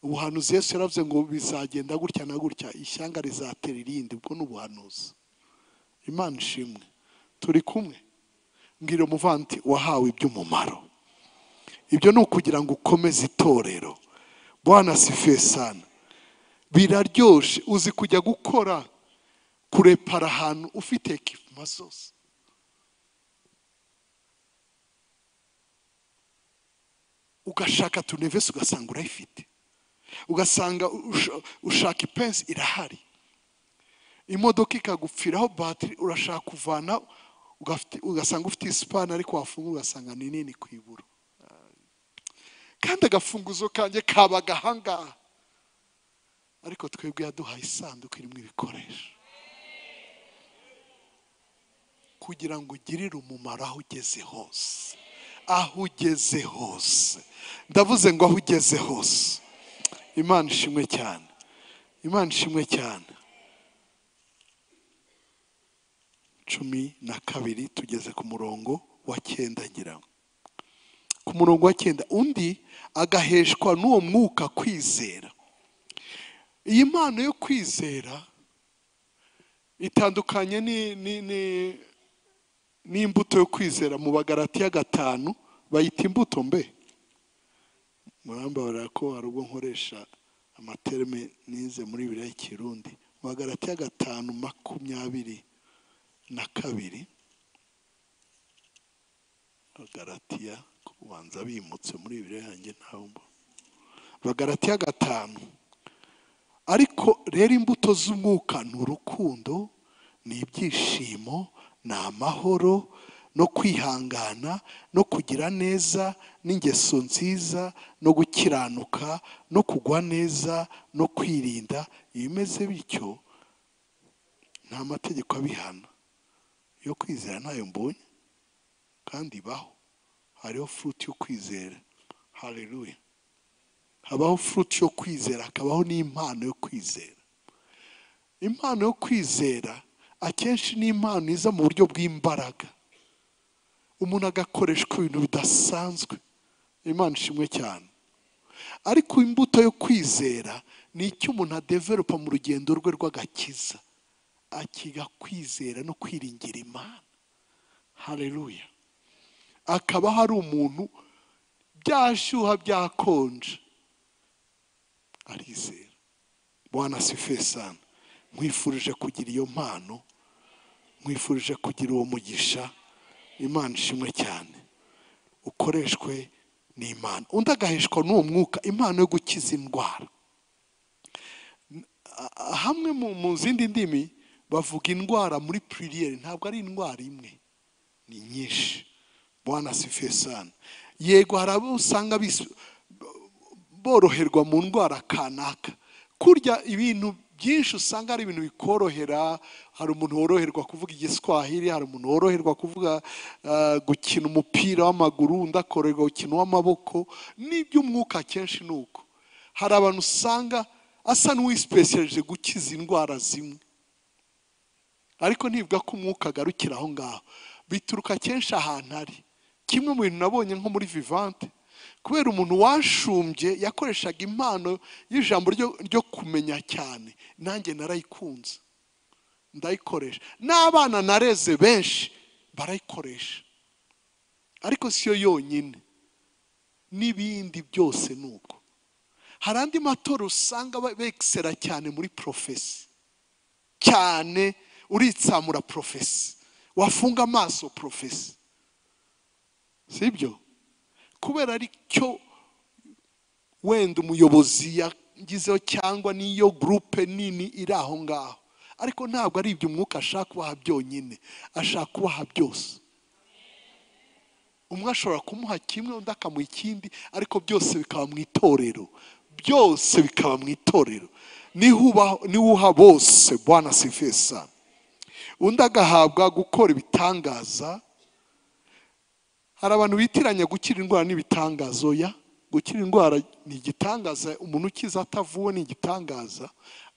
Ubuhanuzi Yesu yaravuze ngo bizagenda gutya na gutya, ishyanga rizatera irindi. Ubwo ni ubuhanuzi. Imana ishimwe. Turi kumwe. Mbwira umuvanti wahawe iby'umumaro. Ibyo ni ukugira ngo ukomeze itorero. Bwana asifiwe sana. Biraryoshe uzi kujya gukora kurepara ahantu ufite ekipuma zose. Ugashaka tunevesi ugasanga urayifite. Ugasanga ushaka ipensi irahari. Imodoka ikagupfiraho batiri urashaka kuvana ugasanga ufite isipani ariko wafungura ugasanga ni nini ku iburo. Kandi agafunguzo kanjye kabaga ahangaha. Ariko twebwe yaduhaye isanduku irimo ibikoresho kugira ngo ugirire umumaro aho ugeze hose. Aho ugeze hose. Ndavuze ngo aho ugeze hose. Imana ishimwe cyane. Imana ishimwe cyane. 12 tugeze ku murongo wa 9 ngira. Ku murongo wa 9 undi agaheshwa n'uwo mwuka kwizera. Iyi mpano yo kwizera itandukanye ni n'imbuto yo kwizera. Mu Bagalatiya 5 bayita imbuto mbe. Murambabara ko hari ubwo nkoresha amaterme nize muri Bibiliya y'Ikirundi. Mu Bagalatiya 5:22. Bagalatiya kubanza bimutse muri Bibiliya yanjye ntabwo. Bagalatiya 5. Ariko rero imbuto z'umwuka ni urukundo, ni ibyishimo, ni amahoro, no kwihangana, no kugira neza, n'ingeso nziza, no gukiranuka, no kugwa neza, no kwirinda. Ibimeze bityo nta mategeko abihana. Yo kwizera ntayo mbonye kandi baho. Hariho fruit yo kwizera. Haleluya. Habaho fruit yo kwizera, hakabaho n'impano yo kwizera. Impano yo kwizera akenshi ni impano iza mu buryo bw'imbaraga. Umuntu agakoreshwa ibintu bidasanzwe. Imana ishimwe cyane. Ariko imbuto yo kwizera ni icyo umuntu adevelopa mu rugendo rwe rw'agakiza, akiga kwizera no kwiringira Imana. Haleluya. Akaba hari umuntu byashyuha byakonje arizera. Bwana asifiwe sana. Nkwifurije kugira iyo mpano, nkwifurije kugira uwo mugisha. Imana ishimwe cyane. Ukoreshwe n'Imana. Undi agaheshwa n'uwo mwuka impano yo gukiza indwara. Hamwe mu zindi ndimi bavuga indwara muri pluriel, ntabwo ari indwara imwe, ni nyinshi. Bwana asifiwe sana. Yego hari abo usanga boroherwa mu ndwara kanaka. Kurya ibintu byinshi usanga ari ibintu bikorohera. Hari umuntu woroherwa kuvuga igiswahili, hari umuntu woroherwa kuvuga gukina umupira w'amaguru, undi akoroherwa gukina w'amaboko. N'iby'umwuka kenshi nuko hari abantu usanga asa n'uwispecialije gukiza indwara zimwe, ariko ntivuga ko umwuka agarukira aho ngaho. Bituruka kenshi ahantu ari. Kimwe mu bintu nabonye nko muri Vivante, kubera umuntu washumbye yakoreshaga impano y'ijambo ryo kumenya cyane, nanjye narayikunze ndayikoresha, n'abana nareze benshi barayikoresha. Ariko siyo yonyine, n'ibindi byose nuko. Hari andi matora usanga bekisera cyane muri profesi cyane, uritsamura profesi, wafunga amaso profesi, sibyo? Kubera ari cyo wenda umuyobozi yagizeho cyangwa niyo groupe nini iri aho ngaho. Ariko ntabwo ari ibyo umwuka ashaka kubaha byonyine, ashaka kubaha byose. Umwe ashobora kumuha kimwe, undi akamuha ikindi, ariko byose bikaba mu itorero. Byose bikaba mu itorero. Niho uha bose. Bwana asifiwe sana. Undi agahabwa gukora ibitangaza. Hari abantu bitiranya gukira indwara n'ibitangaza. Oya, gukira indwara ni igitangaza, umuntu ukiza atavuwe ni igitangaza,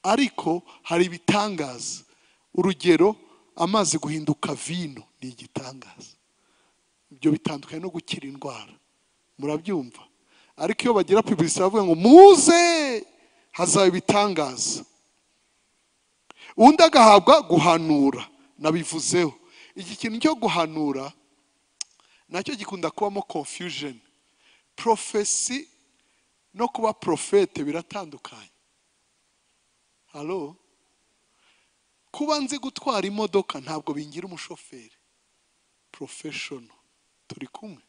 ariko hari ibitangaza. Urugero, amazi guhinduka vino ni igitangaza. Ibyo bitandukanye no gukira indwara, murabyumva? Ariko iyo bagira publicité bavuga ngo muze hazaba ibitangaza. Undi agahabwa guhanura, nabivuzeho. Iki kintu cyo guhanura nacyo gikunda kubamo confusion. Prophecy no kuba prophète biratandukanye. Halo, kuba nzi gutwara imodoka ntabwo bingira umushoferi professional, turi kumwe?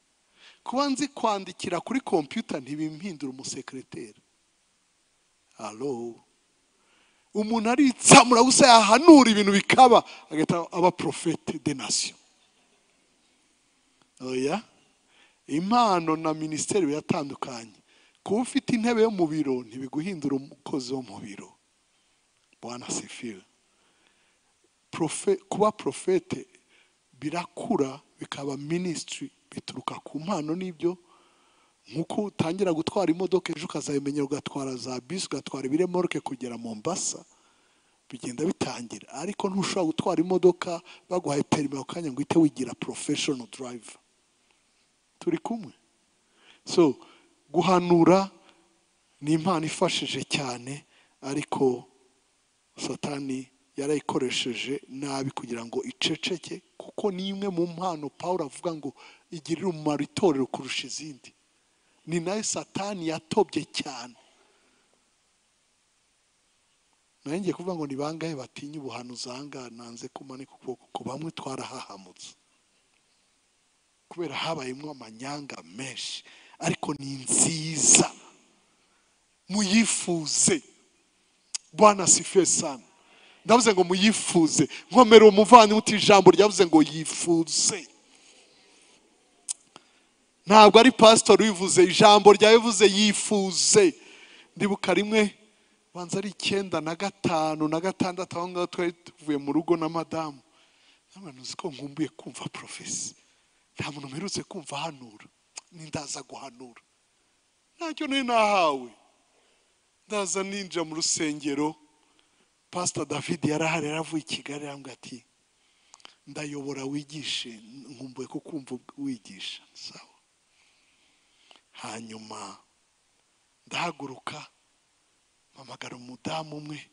Kuba nzi kwandikira kuri computer ntibimpindura umusekreteri. Halo, umuntu aritsamura gusa yahanura ibintu bikaba, agahita aba prophète des nations. Oya, impano na minisiteri biratandukanye. Kuba ufite intebe yo mu biro ntibiguhindura umukozi wo mu biro. Bwana asifiwe. Kuba prophète birakura bikaba ministry, bituruka ku mpano n'ibyo. Nk'uko utangira gutwara imodoka, ejo ukazabimenyera ugatwara za bisi, ugatwara ibiremoroke kugera Mombasa, bigenda bitangira. Ariko ntushobora gutwara imodoka baguhaye permis ako kanya ngo uhite wigira professional driver. Turi kumwe? So guhanura ni impano ifashije cyane, ariko Satani yarayikoresheje nabi kugira ngo iceceke, kuko ni imwe mu mpano Pawulo avuga ngo igirira umumaro itorero kurusha izindi. Ni nayo Satani yatobye cyane. Nayo ngiye kuvuga ngo ni bangahe batinya ubuhanuzi ahangaha? Nanze kumanika ukuboko, kuko bamwe twarahahamutse kubera habayemo amanyanga menshi. Ariko ni nziza, muyifuze. Bwana asifiwe sana. Ndavuze ngo muyifuze. Nkomera umuvandimwe uti ijambo ryavuze ngo yifuze. Ntabwo ari pasitori wivuze, ijambo ryabivuze, yifuze. Ndibuka rimwe, banza ari 95 na 6, aho ngaho twari tuvuye mu rugo na madamu. N'abantu uzi ko nkumbuye kumva prophecy, nta muntu mperutse kumva ahanura, nindaza guhanura, ntacyo nari nahawe. Ndaza ninjira mu rusengero, Pastor David yarahari, yaravuye i Kigali, arambwira ati ndayobora wigishe, nkumbuye ko kumva wigisha. Sawa. Hanyuma ndahaguruka, mpamagara umudamu umwe,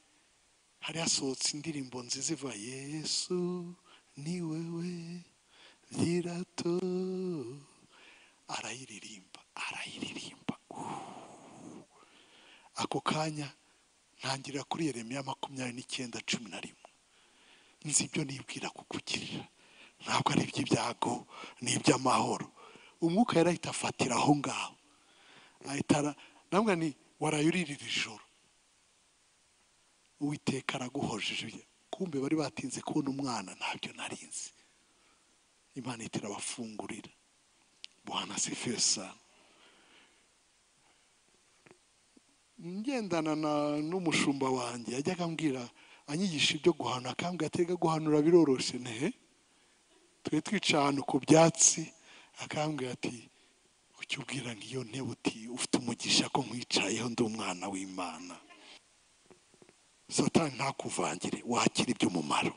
hari hasohotse indirimbo nziza iva Yesu ni wewe vyirato, arayiririmba, arayiririmba. Ako kanya ntangira kuri Yeremiya 29:11, nzi ibyo nibwira kukugirira, ntabwo ari iby'ibyago, ni iby'amahoro. Umwuka yarahita afatira aho ngaho, ahita namwe ni warayuririra ijoro, Uwiteka araguhojeje. Kumbe bari batinze kubona umwana, ntabyo narinzi. Imana ihita irabafungurira. Bwana asifiwe sana. Ngendana n'umushumba wanjye, yajyaga ambwira, anyigisha ibyo guhanura, akambwira ati rega guhanura biroroshe. Nehe twe twica ahantu ku byatsi, akambwira ati ujye ubwira nk'iyo ntebe uti ufite umugisha ko nkwicayeho, ndi umwana w'Imana. Satani ntakuvangire, wakira iby'umumaro.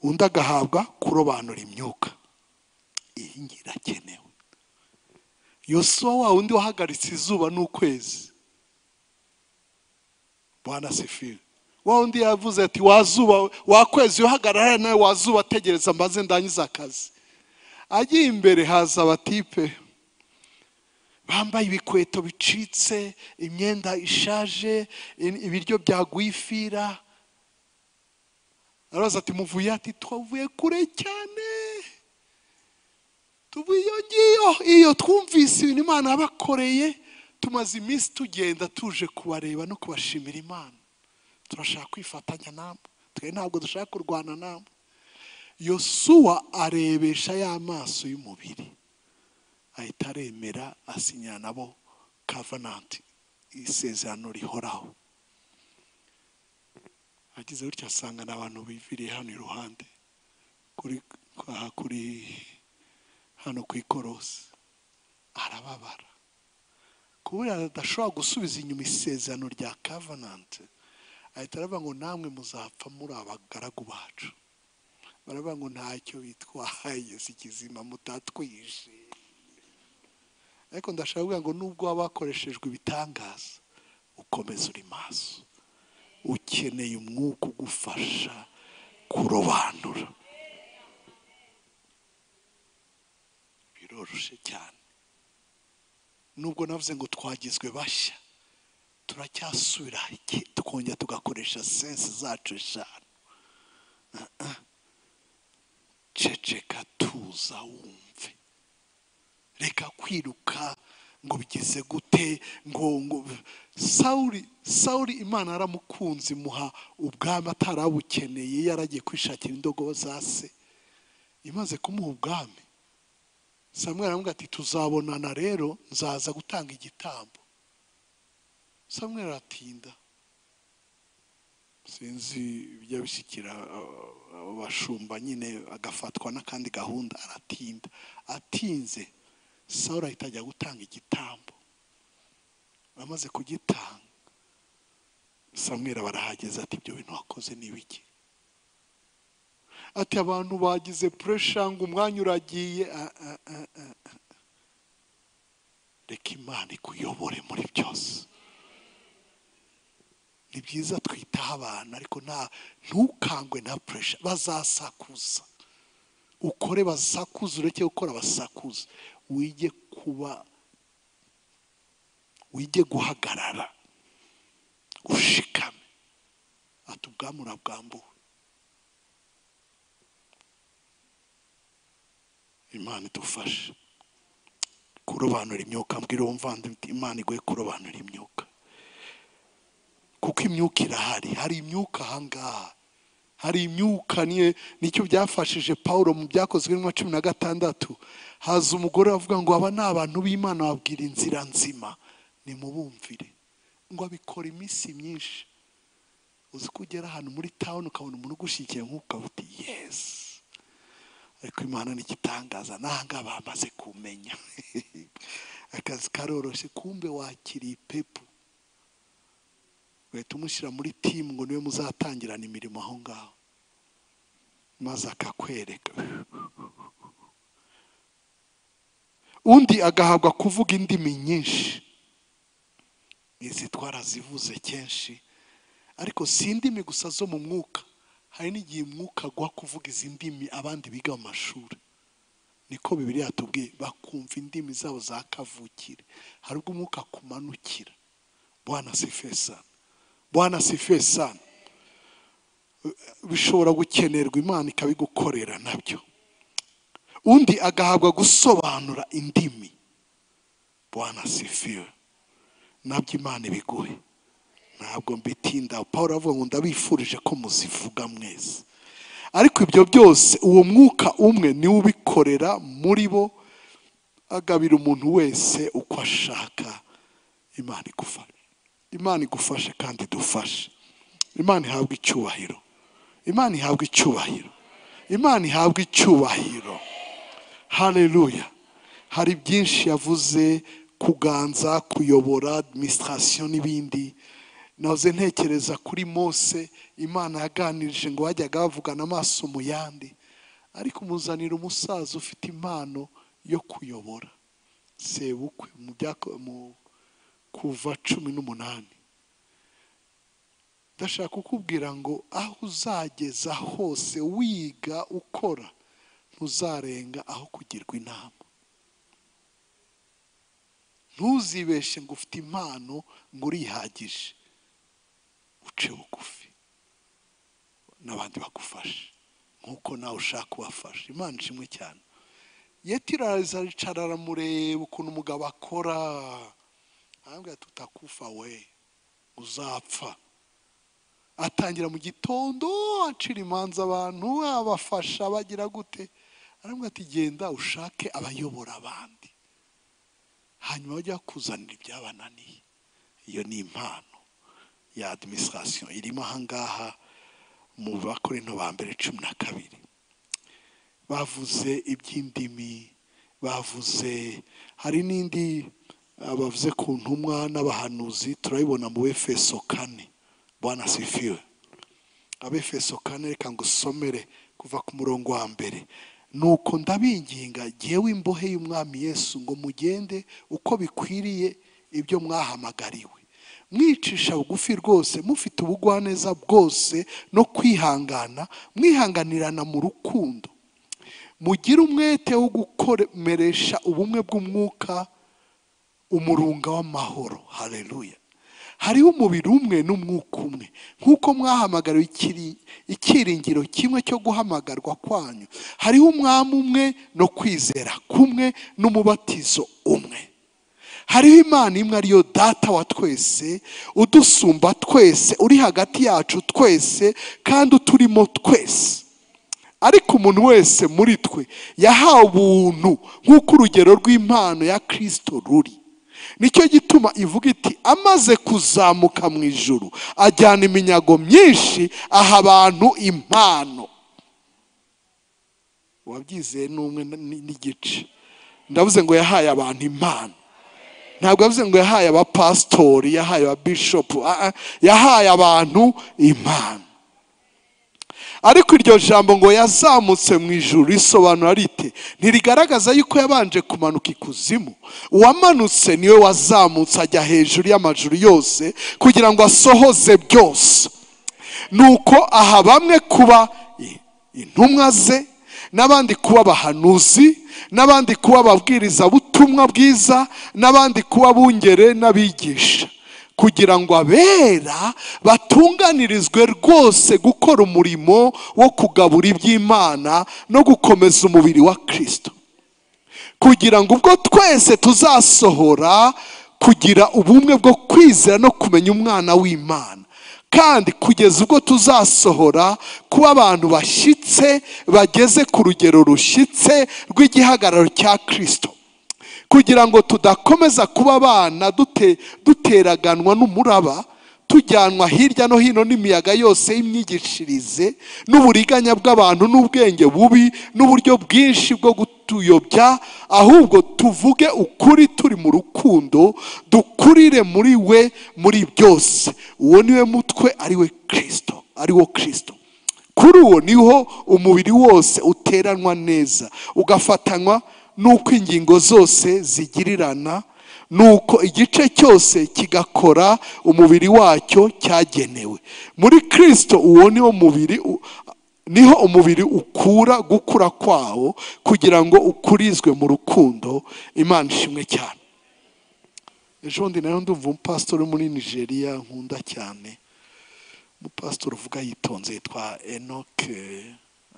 Undi agahabwa kurobanura imyuka. Iyi ngiyi irakenewe. Yosuwa wa wundi wahagaritse izuba n'ukwezi, Bwana asifiwe, wa wundi yavuze ati wazuba wakwezi uhagarara nawe wazuba ategereza mbaze ndangiza akazi. Agiye imbere haza abatipe bambaye ibikweto bicitse, imyenda ishaje, ibiryo byaguye ifira. Arabaza ati muvuye? Ati twavuye kure cyane, tuvuye iyo ngiyo, iyo twumvise ibintu Imana yabakoreye, tumaze iminsi tugenda tuje kubareba no kubashimira Imana, turashaka kwifatanya namwe, twe ntabwo dushaka kurwana namwe. Yosuwa arebesha ya maso y'umubiri, ahita aremera, asinya nabo covenant, isezerano rihoraho. Agize gutya asanga n'abantu biviriye hano iruhande kuri aha kuri hano ku ikorosi, arababara kubera adashobora gusubiza inyuma isezerano rya covenant. Ahita aravuga ngo namwe muzapfa muri abagaragu bacu. Baravuga ngo ntacyo bitwaye, si kizima mutatwishe. Ariko ndashaka kuvuga ngo nubwo waba wakoreshejwe ibitangaza, ukomeze uri maso, ukeneye umwuka ugufasha kurobanura. Biroroshye cyane. Nubwo navuze ngo twagizwe bashya, turacyasubira tukongera tugakoresha sense zacu eshanu. Ceceka, tuza, wumve, reka kwiruka ngo bigeze gute, ngo Sawuli Imana yaramukunze imuha ubwami atarabukeneye, yaragiye kwishakira indogobe za se. Imaze kumuha ubwami, Samweli aramubwira ati tuzabonana rero, nzaza gutanga igitambo. Samweli aratinda, sinzi ibyo bishyikira abashumba nyine, agafatwa n'akandi gahunda, aratinda. Atinze, Sawuli ahita ajya gutanga igitambo. Amaze kugitanga, Samweli barahageze ati ibyo bintu wakoze ni ibiki? Ati abantu bagize pressure ngo umwanya uragiye. Reka Imana ikuyobore muri byose. Ni byiza twitaho abantu, ariko ntukangwe na pressure. Bazasakuza, ukore basakuza, ureke gukora basakuza. Wige kuba, wige guhagarara ushikame. Ati ubwami urabwambuwe. Imana idufashe kurobanura imyuka. Mbwira uwo muvandimwe, Imana iguhe kurobanura imyuka, kuko imyuka irahari. Hari imyuka ahangaha, hari imyuka. Nicyo byafashije Paulo mu byakozwe mu 16. Haza umugore avuga ngo aba ni abantu b'Imana, babwira inzira nzima, nimubumvire. Ngo abikora iminsi myinshi. Uzi ko ugera ahantu muri town ukabona umuntu ugushyigikiye nk'uko uti yes, ariko Imana ni igitangaza, n'ahangaha bamaze kumenya. Akazi karoroshye, kumbe wakiriye ipepu, ugahita umushyira muri timu ngo niwe muzatangirana imirimo aho ngaho, maze akakwereka. Undi agahabwa kuvuga indimi nyinshi. Izi twarazivuze kenshi, ariko si indimi gusa zo mu mwuka. Hari n'igihe umwuka agwa kuvuga izi ndimi abandi biga mu mashuri. Niko Bibiliya yatubwiye, bakumva indimi zabo za kavukire. Hari ubwo umwuka akumanukira. Bwana sifiwe sana, Bwana sifiwe sana. Bishobora gukenerwa, Imana ikabigukorera nabyo. Undi agahabwa gusobanura indimi. Bwana sifiwe, nabyo Imana ibiguhe. Ntabwo mbitinda. Paul avuga ngo ndabifurije ko muzivuga mwese. Ariko ibyo byose uwo mwuka umwe niwe ubikorera muri bo, agabira umuntu wese uko ashaka. Imana igufashe, Imana igufashe kandi idufashe. Imana ihabwe icyubahiro, Imana ihabwe icyubahiro, Imana ihabwe icyubahiro. Haleluya. Hari byinshi yavuze, kuganza, kuyobora, administration n'ibindi. Nahoze ntekereza kuri Mose, Imana yaganirije ngo bajyaga bavugana amaso mu yandi, ariko umuzanira umusaza ufite impano yo kuyobora, sebukwe mu kuva 18. Ndashaka kukubwira ngo aho uzageza hose wiga ukora, ntuzarenga aho kugirwa inama. Ntuzibeshe ngo ufite impano ngo urihagije. Uce bugufi n'abandi bagufashe nkuko nawe ushaka kubafasha. Imana ishimwe cyane. Yetiro aricara aramureba ukuntu umugabo akora, arambwira ati utakufa we, uzapfa. Atangira mu gitondo acira imanza abantu, abafasha bagira gute. Arambwira ati genda ushake abayobora abandi, hanyuma bajya kuzanira ibyabananiye. Iyo ni impano ya administration irimo ahangaha. Mu Bakorinto ba mbere 12 bavuze iby'indimi, bavuze hari n'indi bavuze ku ntumwa n'abahanuzi, turabibona mu Efeso 4. Bwana sifiwe. Abefeso 4, reka ngusomere kuva ku murongo wa mbere. Nuko ndabinginga jyewe imbohe y'Umwami Yesu ngo mugende uko bikwiriye ibyo mwahamagariwe, mwicisha bugufi rwose, mufite ubugwaneza bwose no kwihangana, mwihanganirana mu rukundo, mugire umwete wo gukomeresha ubumwe bw'umwuka, umurunga w'amahoro. Haleluya. Hariho umubiri umwe n'umwuka umwe, nk'uko mwahamagariwe icyiringiro kimwe cyo guhamagarwa kwanyu. Hariho umwami umwe no kwizera kumwe n'umubatizo umwe. Hariho Imana imwe ariyo Data wa twese, udusumba twese, uri hagati yacu twese kandi uturimo twese. Ariko umuntu wese muri twe yahawe ubuntu nk'uko urugero rw'impano ya Kristo ruri. Nicyo gituma ivuga iti amaze kuzamuka mu ijuru ajyana iminyago myinshi, aha abantu impano. Wabyizeye n'umwe n'igice. Ndavuze ngo yahaye abantu impano. Ntabwo yavuze ngo yahaye abapasitori, yahaye ababishopu, yahaye abantu impano. Ariko iryo jambo ngo yazamutse mu ijuru risobanura rite? Ntirigaragaza yuko yabanje kumanuka ikuzimu. Uwamanutse niwe wazamutse ajya hejuru y'amajuru yose kugira ngo asohoze byose. Nuko aha bamwe kuba intumwa ze, n'abandi kuba abahanuzi, n'abandi kuba ababwiriza butumwa bwiza, n'abandi kuba bungere n'abigisha, kugira ngo abera batunganirizwe rwose gukora umurimo wo kugabura iby'Imana no gukomeza umubiri wa Kristo, kugira ngo ubwo twese tuzasohora kugira ubumwe bwo kwizera no kumenya umwana w'Imana, kandi kugeza ubwo tuzasohora kuba abantu bashyitse bageze ku rugero rushyitse rw'igihagararo cya Kristo, kugira ngo tudakomeza kuba abana duteraganwa n'umuraba, tujyanwa hirya no hino n'imiyaga yose y'imyigishirize n'uburiganya bw'abantu n'ubwenge bubi n'uburyo bwinshi bwo gutuyobya, ahubwo tuvuge ukuri turi mu rukundo, dukurire muri we muri byose. Uwo niwe mutwe, ari we Kristo, ari wo Kristo. Kuri uwo niho umubiri wose uteranwa neza ugafatanywa nuko ingingo zose zigirirana, nuko igice cyose kigakora umubiri wacyo cyagenewe. Muri Kristo uwo niwo mubiri, niho umubiri ukura gukura kwawo kugira ngo ukurizwe mu rukundo. Imana ishimwe cyane. Ejo bundi nayo ndumva umupasitori muri Nigeria nkunda cyane, umupasitori uvuga yitonze, yitwa Enoch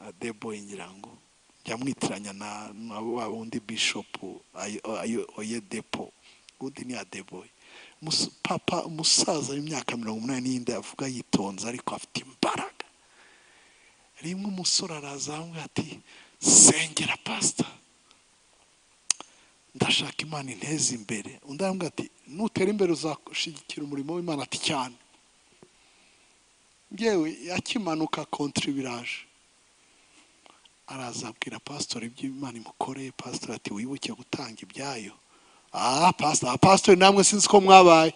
Adeboye, ngira ngo yamwitiranya na wa wundi Bishop Oyedepo, undi ni Adeboye. Papa umusaza w'imyaka 80 n'indi, avuga yitonze ariko afite imbaraga. Rimwe umusore araza aramubwira ati sengera pastor, ndashaka Imana inteze imbere. Undi aramubwira ati nutera imbere uzashyigikira umurimo w'Imana. Ati cyane. Ngewe yakimanuka kontribiraje, araza abwira pastor ibyo Imana imukoreye. Pastor ati wibuke gutanga ibyayo. Pastor, pastor namwe sinzi ko mwabaye,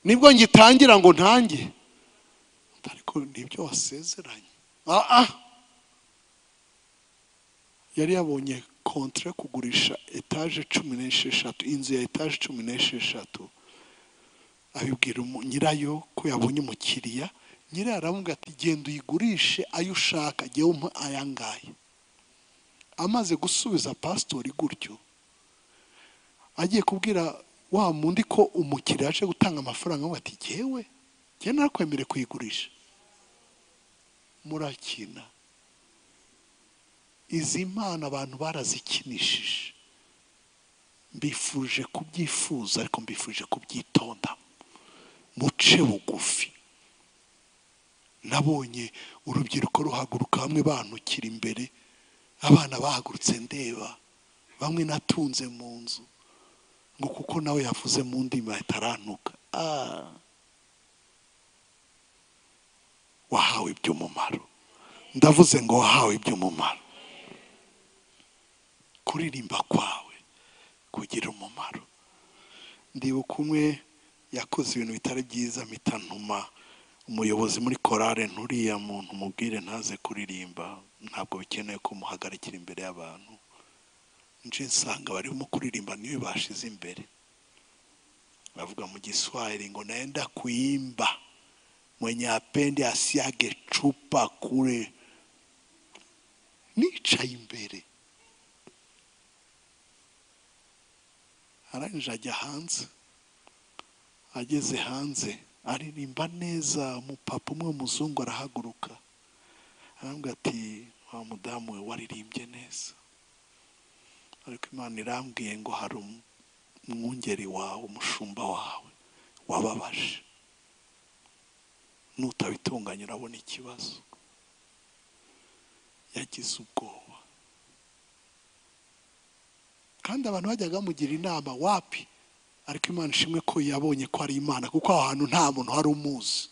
nibwo ngitangira ngo ntange, ariko nibyo wasezeranye. Yari yabonye kontre kugurisha etaje 16, inzu ya etaje 16, abibwira nyirayo ko yabonye umukiriya. Nyirayo aramubwira ati genda uyigurishe ayo ushaka, jyewe umpa aya ngaya. Amaze gusubiza pasitori gutyo, agiye kubwira wa mundi ko umukiriya aje gutanga amafaranga, ngo ati jyewe jye narakwemere kuyigurisha. Murakina. Izi mpano abantu barazikinishije. Mbifuje kubyifuza ariko mbifuje kubyitonda. Muce bugufi. Nabonye urubyiruko ruhaguruka, bamwe bantukira imbere, abana bahagurutse ndeba, bamwe natunze mu nzu, ngo kuko nawe yavuze mu ndimi ahita arantuka. Wahawe iby'umumaro. Ndavuze ngo wahawe iby'umumaro. Kuririmba kwawe kugira umumaro. Ndibuka umwe yakoze ibintu bitari byiza, mpita ntuma umuyobozi muri korale, nturiya muntu mubwire ntaze kuririmba, ntabwo bikenewe ko muhagarikira imbere y'abantu. Nje nsanga barimo kuririmba niwe bashize imbere. Bavuga mu Giswahili ngo naenda kuimba, mwenye apende asiage chupa kule. Nicaye imbere, arangije ajya hanze. Ageze hanze aririmba neza, umupapa umwe w'umuzungu arahaguruka arambwira ati wa mudamu we waririmbye neza, ariko Imana irambwiye ngo hari umwungeri wawe, umushumba wawe wababaje, nutabitunganya urabona ikibazo. Yagize ubwoba, kandi abantu bajyaga bamugira inama wapi, ariko Imana ishimwe ko yabonye ko ari Imana, kuko aho hantu nta muntu wari umuzi.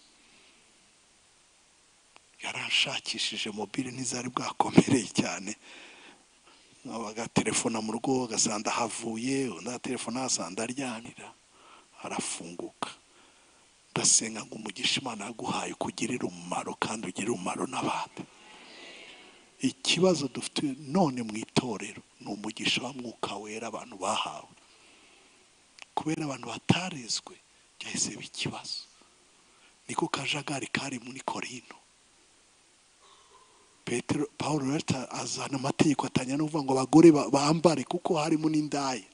Yaranshakishije, mobile ntizari bwakomereye cyane, bagatelefona mu rugo agasanga havuye, undi agatelefona asanga aryamira, arafunguka. Ndasenga ngo umugisha Imana yaguhaye ukugirire umumaro, kandi ugirire umumaro n'abandi. Ikibazo dufite none mu itorero ni umugisha wa Mwuka Wera abantu bahawe. Kubera abantu batarezwe byahise biba ikibazo. Niko kajagari kari muri Korinto. Petero Paulo azana amategeko atangira no kuvuga ngo abagore bambare, kuko harimo n'indaya.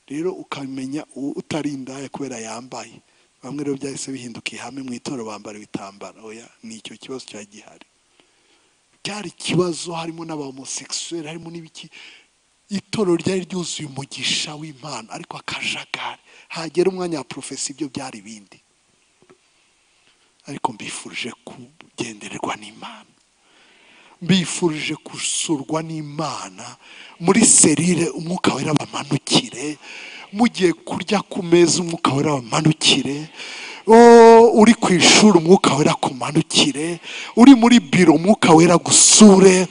Rero ukamenya utari indaya kubera yambaye. Bamwe rero byahise bihinduka ihame mu itorero, bambara ibitambaro. Oya, ni icyo kibazo cyari gihari. Cyari ikibazo, harimo n'abahomosexuel, harimo n'ibiki. Itorero ryari ryuzuye umugisha w'Imana, ariko akajagari. Hagera umwanya wa profesi ibyo byari bindi. Ariko mbifurije kugendererwa n'Imana, mbifurije gusurwa n'Imana muri serire, Umwuka Wera bamanukire. Mugiye kurya ku meza, Umwuka Wera bamanukire. Uri ku ishuri, Umwuka Wera kumanukire. Uri muri biro, Umwuka Wera gusure.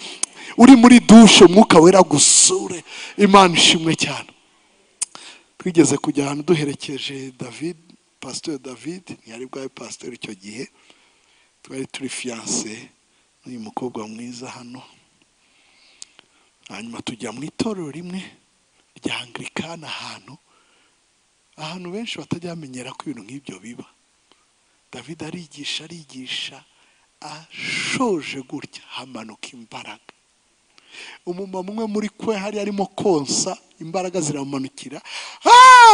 Uri muri dushe, Umwuka Wera gusure. Imana ishimwe cyane. Twigeze kujya ahantu duherekeje David, Pasteur David, ntiyari bwawe pasteur icyo gihe, twari turi fiancé n'uyu mukobwa mwiza hano. Hanyuma tujya mu itorero rimwe rya Anglikana, ahantu benshi batajya bamenyera ko ibintu nk'ibyo biba. David arigisha arigisha, ashoje gutya hamanuka imbaraga. Umumama umwe muri kwe hari arimo konsa, imbaraga ziramumanukira,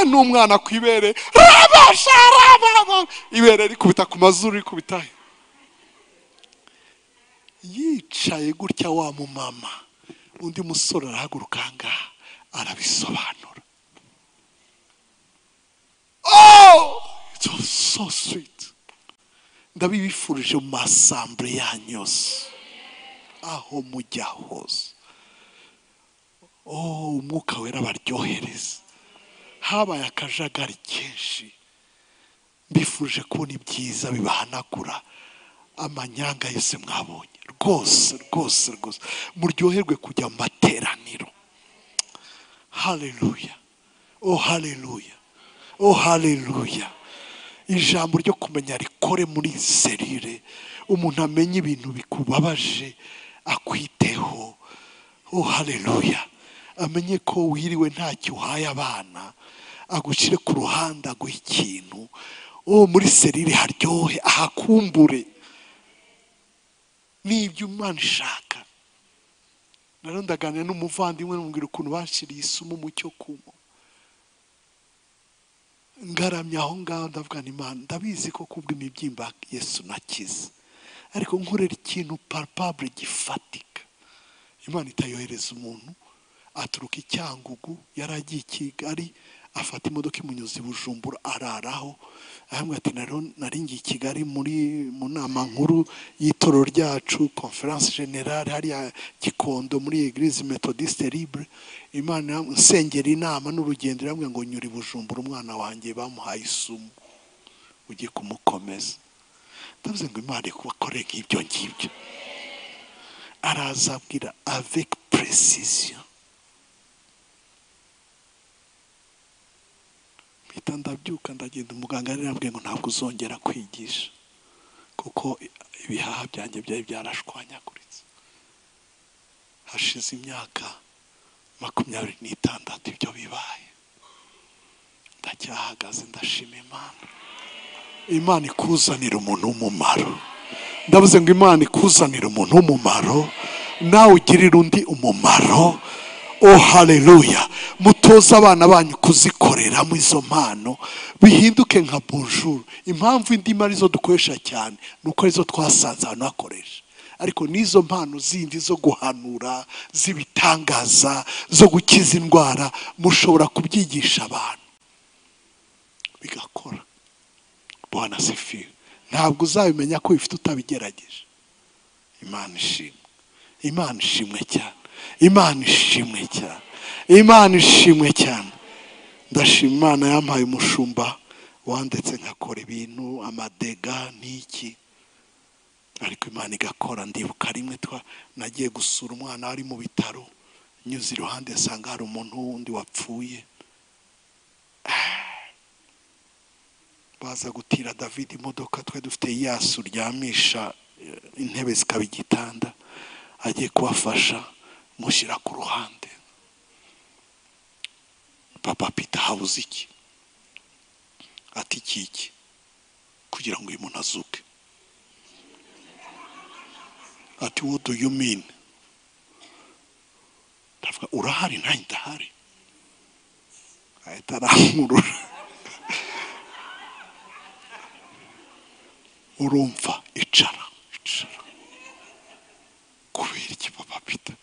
n'umwana ku ibere, ibere rikubita ku mazuru, rikubita. Yicaye gutya wa mumama, undi musore arahaguruka ngaha arabisobanura. Oh, it was so sweet. Ndabibifurije mu masambre yanyu yose, aho mujya hose. Oh, Umwuka Wera baryohereza. Habaye akajagari kenshi. Mbifurije kubona ibyiza bibahanagura amanyanga yose mwabonye. Rwose rwose rwose muryoherwe kujya mu materaniro. Haleluya, oh haleluya, oh haleluya. Ijambo ryo kumenya rikore muri serire, umuntu amenye ibintu bikubabaje akwiteho. Oh haleluya. Amenye ko wiriwe ntacyo uhaye abana, agushyire ku ruhande aguhe ikintu. Oh, muri serire haryohe, ahakumbure. Nibyo Imana ishaka. Nari ndaganira n'umuvandimwe namubwira ukuntu bashiriye isumu mu cyo kunywa. Ngaramye aho ngaho ndavuga nti Imana, ndabizi ko kubw'imibyimba Yesu nakize, ariko nkorera ikintu palpable gifatika. Imana itayohereza umuntu aturuka i Cyangugu, yaragiye i Kigali, afata imodoka imunyuza i Bujumbura araraho. Arambwira ati nari ngiye i Kigali muri mu nama nkuru y'itorero ryacu, conference générale hariya Gikondo muri Eglise Methodiste Libre. Imana nsengera inama n'urugendo, irambwira ngo nyura i Bujumbura, umwana wanjye bamuhaye isumu, ujye kumukomeza. Ndavuze ngo Imana ikubakore nk'ibyo ngibyo. Araza abwira avec précision. Mpita ndabyuka ndagenda, umuganga yari yarambwiye ngo ntabwo uzongera kwigisha kuko ibihaha byanjye byari byarashwanyaguritse. Hashize imyaka 26 ibyo bibaye, ndacyahagaze, ndashima Imana. Imana ikuzanira umuntu w'umumaro. Ndavuze ngo Imana ikuzanira umuntu w'umumaro, nawe ugirira undi umumaro. Oh haleluya! Mutoze abana banyu kuzikoreramo izo mpano, bihinduke nka bonjour. Impamvu indimi arizo dukoresha cyane nuko arizo twasanze abantu bakoresha, ariko n'izo mpano zindi zo guhanura, z'ibitangaza, zo gukiza indwara, mushobora kubyigisha abantu bigakora. Bwana asifiwe. Ntabwo uzabimenya ko bifite utabigerageje. Imana ishimwe, Imana ishimwe cyane, Imana ishimwe cyane, Imana ishimwe cyane. Ndashima Imana yampaye umushumba wandetse nkakora ibintu amadega n'iki, ariko Imana igakora. Ndibuka rimwe nagiye gusura umwana ari mu bitaro, nyuze iruhande nsanga hari umuntu wundi wapfuye. Baza gutira David imodoka, twe dufite yasu ryamisha intebe zikaba igitanda, agiye kubafasha mushyira ku ruhande. Papa Peter habuze iki? Ati iki kugira ngo uyu muntu azuke. Ati what do you mean? Ndavuga urahari nanjye ndahari. Ahita arankurura. Urumva, icara icara. Kubera iki Papa Peter?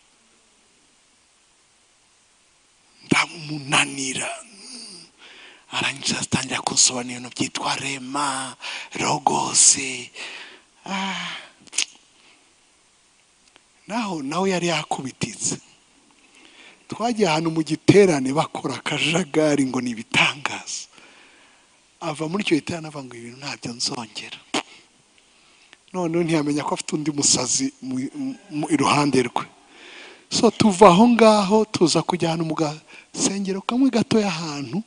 Ndamunanira. Arangiza atangira kunsobanurira ibintu byitwa rema, rogose. Naho nawe yari yakubititse. Twagiye ahantu mu giterane bakora akajagari ngo ni ibitangaza. Ava muri icyo giterane avuga ngo ibintu ntabyo nzongera. Noneho ntiyamenya ko afite undi musazi iruhande rwe. So tuva aho ngaho tuza kujya ahantu mu gasengero kamwe gatoya, ahantu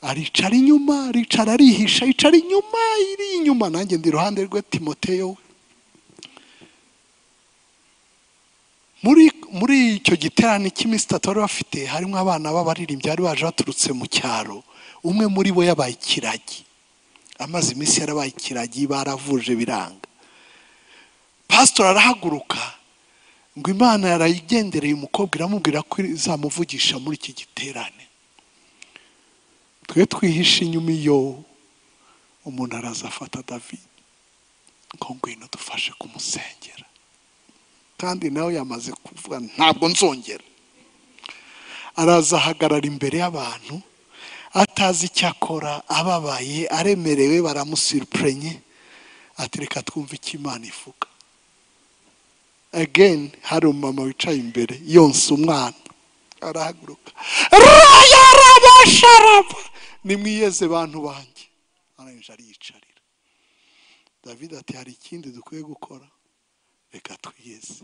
aricara inyuma, aricara arihisha, yicara inyuma, iri inyuma, nanjye ndi iruhande rwe, Timoteyo we. Muri icyo giterane cy'iminsi itatu bari bafite, harimo abana b'abaririmbyi bari baje baturutse mu cyaro. Umwe muri bo yabaye ikiragi, amaze iminsi yarabaye ikiragi, baravuje biranga. Pastor arahaguruka ngo Imana yarayigendereye umukobwa iramubwira ko izamuvugisha muri iki giterane. Twe twihishe inyuma iyo umuntu araza afata David ngo ngwino dufashe kumusengera, kandi nawe yamaze kuvuga ntabwo nzongera. Araza ahagarara imbere y'abantu atazi icyo akora, ababaye, aremerewe, baramusurprenye. Ati reka twumve icyo Imana ivuga. Again hari umumama wicaye imbere yonsa umwana, arahaguruka rayarabasharaba, nimwiyeze bantu banjye. Arangije ariyicarira. David ati hari ikindi dukwiye gukora, reka twiyeze.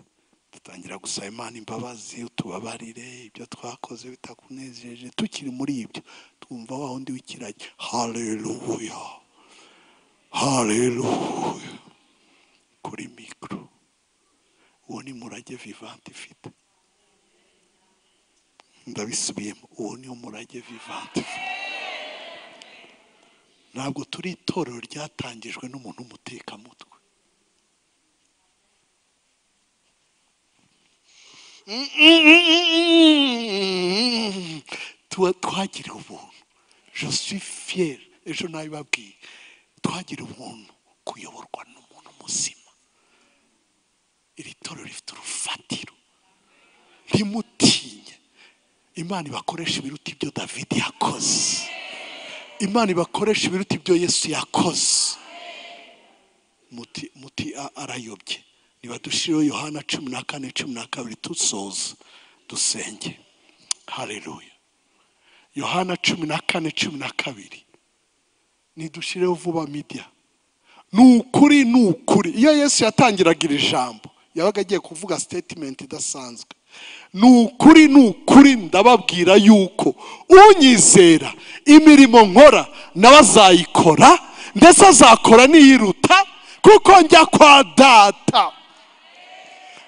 Dutangira gusaba Imana imbabazi, utubabarire ibyo twakoze bitakunejeje. Tukiri muri ibyo twumva wa wundi w'ikiragi, haleluya haleluya, kuri mikoro. Uwo ni murage vivante ifite. Ndabisubiyemo, uwo ni umurage vivante ifite. Ntabwo turi itorero ryatangijwe n'umuntu w'umutekamutwe. Twagiriwe ubuntu. Je suis fier, ejo nabibabwiye, twagiriwe ubuntu kuyoborwa n'umuntu muzima. Iri torero rifite urufatiro, ntimutinye. Imana ibakoresha ibiruta ibyo David yakoze. Imana ibakoresha ibiruta ibyo Yesu yakoze. Muti arayobye. Niba dushireho Yohana 14:12 tusoza dusenge. Haleluya. Yohana 14:12. Nidushireho vuba media. Ni ukuri, ni ukuri. Iyo Yesu yatangiraga iri jambo yabaga agiye kuvuga statement idasanzwe. Ni ukuri, ni ukuri, ndababwira yuko unyizera imirimo nkora nawe azayikora, ndetse azakora niyiruta, kuko njya kwa Data.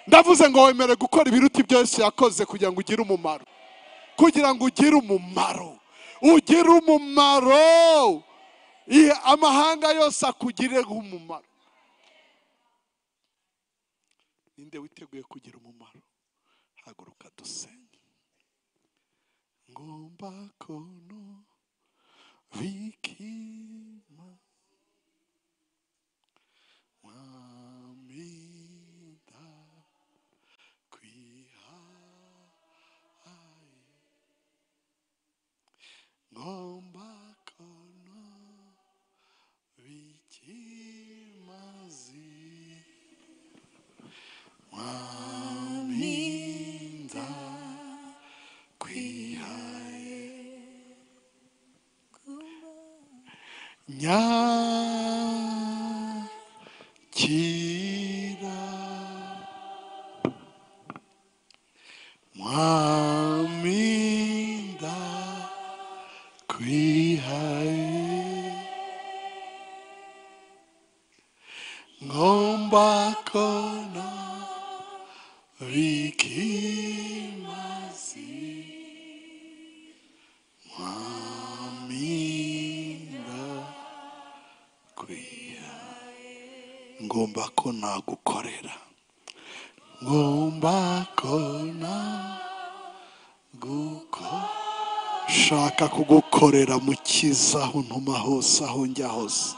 Ndavuze ngo wemere gukora ibiruta ibyo Yesu yakoze kugira ngo ugire umumaro, kugira ngo ugire umumaro, ugire umumaro, amahanga yose akugirire umumaro. Ninde witeguye kugira umumaro? Haguruka dusenge. Ngomba kono vikima wamida kwihaye, ngomba kono vikimazi waminda kwihaye, nyakira mwaminda kwihaye, ngomba kona vikimazi mwaminda kwihaye. Ngomba ko nagukorera, ngomba ko shaka kugukorera mukiza, aho ntuma hose, aho njya hose,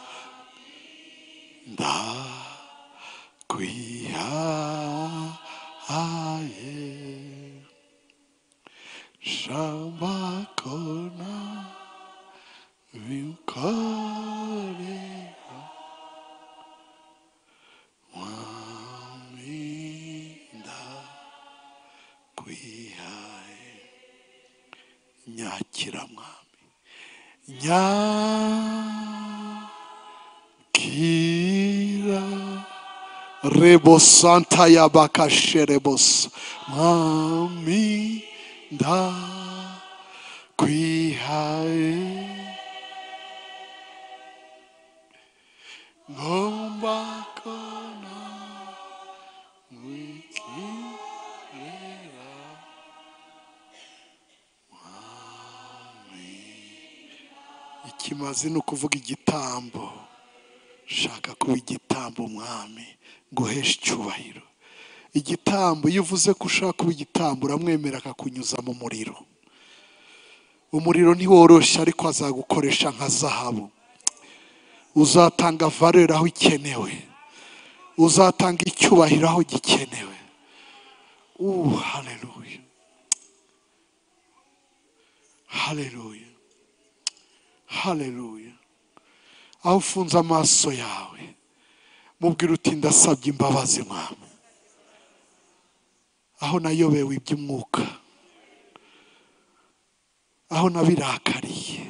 ndakwihaye. Shamba kona bikorera waminda kwihaye. Nyakira mwami, nyakira rebo santa yabakasherebos mwami ndakwihaye, ngomba kona wikirera mwami. Ikimazi ni ukuvuga igitambo. Shaka kuba igitambo mwami, nguheshe icyubahiro. Igitambo, iyo uvuze ko ushaka kuba igitambo, uramwemera akakunyuza mu muriro. Umuriro ntiworoshye, ariko azagukoresha nka zahabu. Uzatanga valeur aho ikenewe, uzatanga icyubahiro aho gikenewe. Haleluya, haleluya, haleluya. Aho ufunze amaso yawe, mubwira uti ndasabye imbabazi mwami, aho nayobewe iby'umwuka, aho nabirakariye,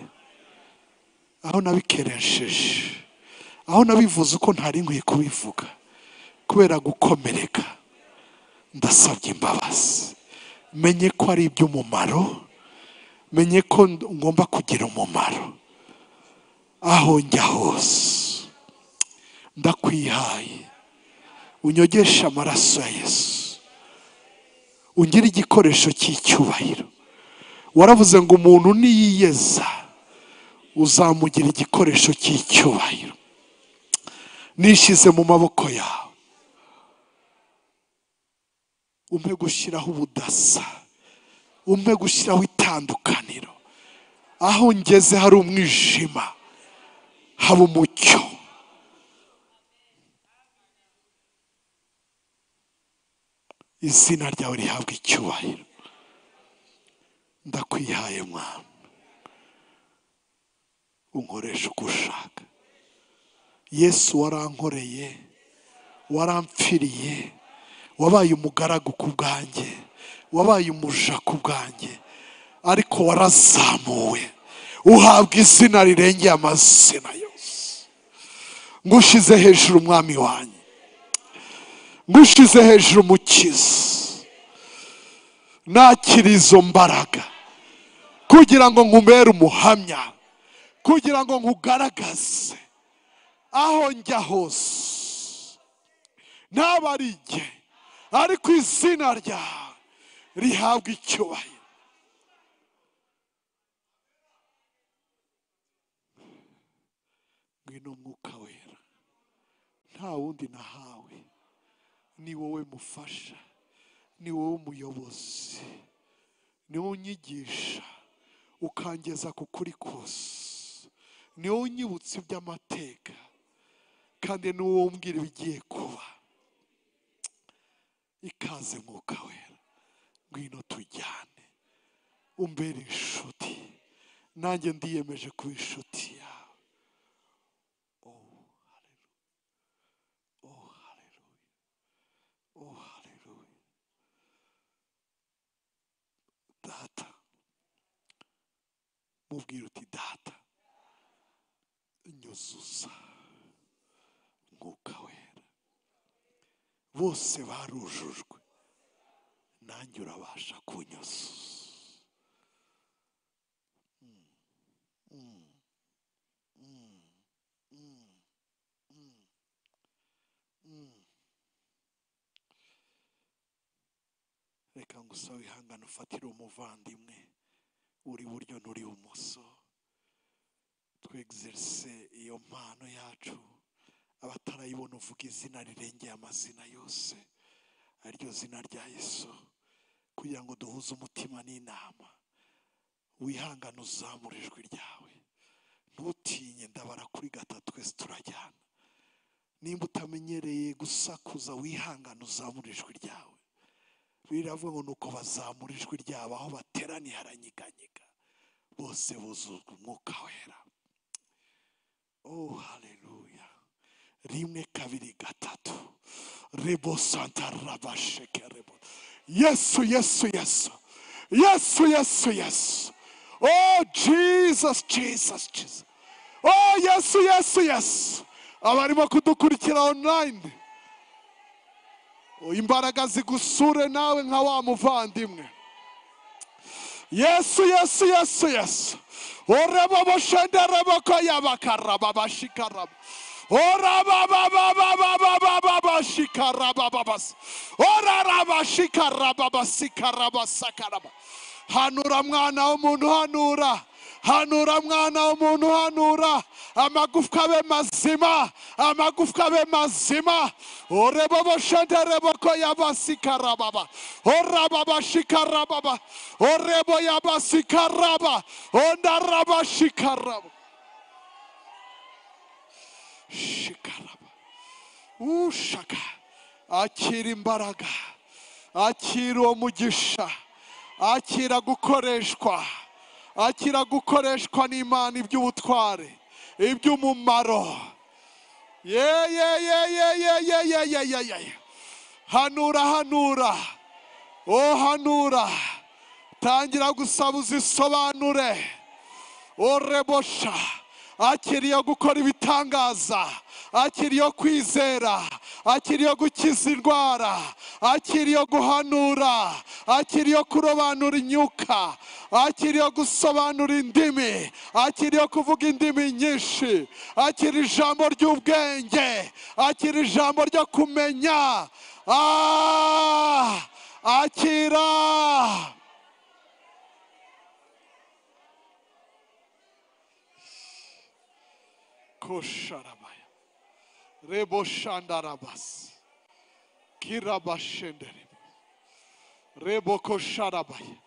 aho nabikeresheje, aho nabivuze uko ntari nkwiye kubivuga kubera gukomereka, ndasabye imbabazi. Menye ko ari iby'umumaro, menye ko ngomba kugira umumaro aho njya hose. Ndakwihaye, unyogeshe amaraso ya Yesu, ungire igikoresho cy'icyubahiro. Waravuze ngo umuntu niyiyeza uzamugira igikoresho cy'icyubahiro. Nishize mu maboko yawe, umpe gushyiraho ubudasa, umpe gushyiraho itandukaniro. Aho ngeze hari umwijima, haba umucyo. Izina ryawe rihabwa icyubahiro. Ndakwihaye mwami, unkoresha uko ushaka. Yesu warankoreye, warampfiriye, wabaye umugaragu ku bwanjye, wabaye umuja ku bwanjye, ariko warazamuwe, uhabwa izina rirengeye amazina yose. Ngushize hejuru mwami wanjye, ngushize hejuru mukiza. Nakira izo mbaraga kugira ngo nkumere umuhamya, kugira ngo nkugaragaze aho njya hose. Ntaba ari jye, ariko izina ryawe rihabwa icyubahiro. Ngwino Mwuka Wera, nta wundi nahawe, ni wowe mufasha, ni wowe umuyobozi, ni wowe unyigisha ukangeza ku kuri kose, ni wowe unyibutsa iby'amateka, kandi ni wowe umbwira ibigiye kuba. Ikaze Mwuka Wera, ngwino tujyane, umbere inshuti, nanjye ndiyemeje kuba inshuti yawe. Oh haleluya, oh haleluya, oh haleluya. Data, mubwira uti data, nyuzuza Mwuka Wera. Bose barujujwe, nanjye urabasha kunyuzuza. Reka ngusabe ihangane ufatire umuvandimwe uri buryo n'uri bumoso, twexerce iyo mpano yacu. Abatarayibona uvuga izina rirengeye amazina yose, ariryo zina rya Yesu, kugira ngo duhuze umutima n'inama. Wihangane uzamura ijwi ryawe, ntutinye, ndabara kuri gatatu twese turajyana. Nimba utamenyereye gusakuza, wihangane uzamura ijwi ryawe. Biravuga ngo nuko bazamura ijwi ryabo aho bateraniye haranyeganyega, bose buzuzwa Umwuka Wera. Oh haleluya. 1, 2, 3. Rebo santa rabasheke rebo. Yesu, Yesu, Yesu, Yesu, Yesu, Yesu. Oh Jesus, Jesus, Jesus. Oh Yesu, Yesu, Yesu. Abarimo kudukurikira online, imbaraga zigusure nawe nka wa muvandimwe. Yesu, Yesu, Yesu, Yesu. Orebo boshende rebo koyabakaraba bashikaraba. Ora baba baba baba baba shikaraba babas. Ora raba shikaraba basikaraba sakaraba. Hanura mwana w'umuntu, hanura. Hanura mwana w'umuntu, hanura. Amagufwa abe mazima, amagufwa abe mazima. Orebo boshende rebo koyabasikaraba. Ora baba shikaraba. Orebo yabasikaraba. Ondaraba shikaraba. Shikaraba. Ushaka. Akira imbaraga, akira uwo mugisha, akira gukoreshwa, akira gukoreshwa n'Imana iby'ubutware, iby'umumaro. Ye ye ye ye ye ye ye ye ye ye. Hanura, hanura, oh hanura. Tangira gusaba uzisobanure. Orebosha. Akiriye gukora ibitangaza, akiriye kwizera, akiriye gukiza indwara, akiriye guhanura, akiriye kurobanura inyuka, akiriye gusobanura indimi, akiriye kuvuga indimi nyinshi, akiri ijambo ry'ubwenge, akiri ijambo ryo kumenya. Akira. Kosharabaya. Rebo shandarabas. Kirabashendere. Rebo kosharabaya.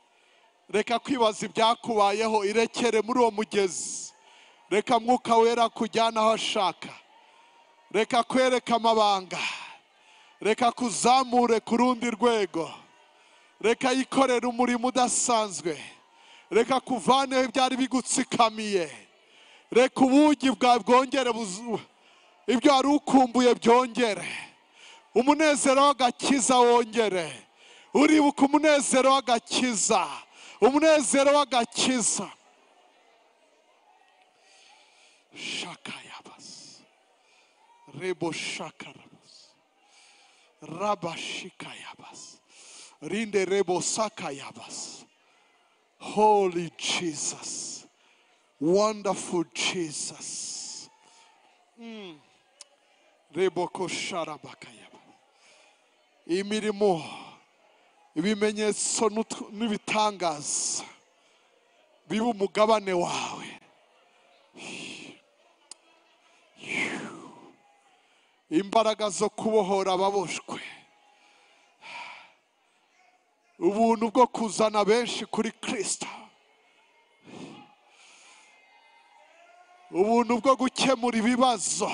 Reka kwibaza ibyakubayeho, irekere muri uwo mugezi. Reka Mwuka Wera kujyana aho ashaka. Reka kwereka amabanga. Reka kuzamure ku rundi rwego. Reka yikorere umurimo udasanzwe. Reka kuvaneho ibyari bigutsikamiye. Reka ubugi bwawe bwongere, ibyo wari ukumbuye byongere. Umunezero w'agakiza wongere. Uribuka umunezero w'agakiza, umunezero w'agakiza. Shaka yabas. Rebo shakarabas. Rabashikayabas. Rinde rebo sakayabas. Holy Jesus. Wonderful Jesus. Reboko sharabakayaba. Imirimo, ibimenyetso n'ibitangaza bibe umugabane wawe. Imbaraga zo kubohora ababoshwe, ubuntu bwo kuzana benshi kuri Kristo, ubuntu bwo gukemura ibibazo,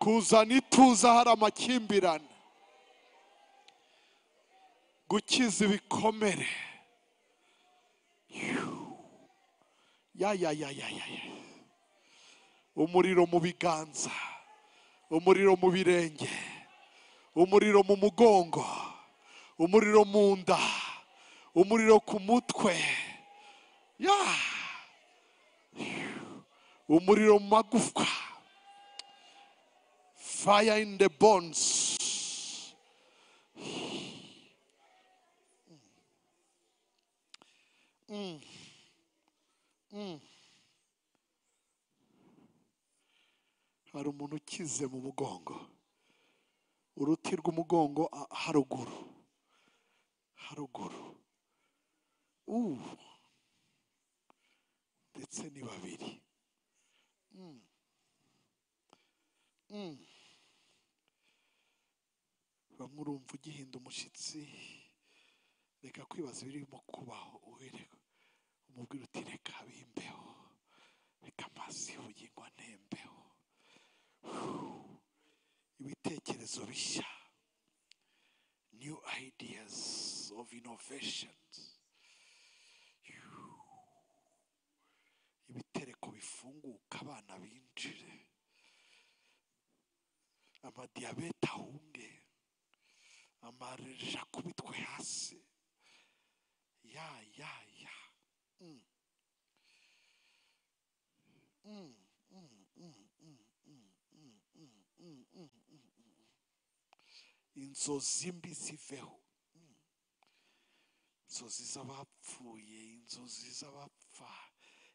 kuzana ituze ahari amakimbirane, gukiza ibikomere. Ya ya ya ya ya ya. Umuriro mu biganza, umuriro mu birenge, umuriro mu mugongo, umuriro mu nda, umuriro ku mutwe, ya, umuriro mu magufwa, fire in the bones. Hari umuntu ukize mu mugongo, uruti rw'umugongo haruguru, haruguru, ndetse ni babiri. Bamwe urumva ugihinda umushyitsi, reka kwibaza ibirimo kubaho, umubwira uti reka bimbeho, reka amazi y'ubugingo antembeho. Ibitekerezo bishya, new ideas of innovations, ibitereko bifunguka, abana binjire, amadiyabete ahunge, amareje akubitwe hasi. Ya ya ya. Inzozi mbi ziveho, inzozi z'abapfuye, inzozi z'abapfa,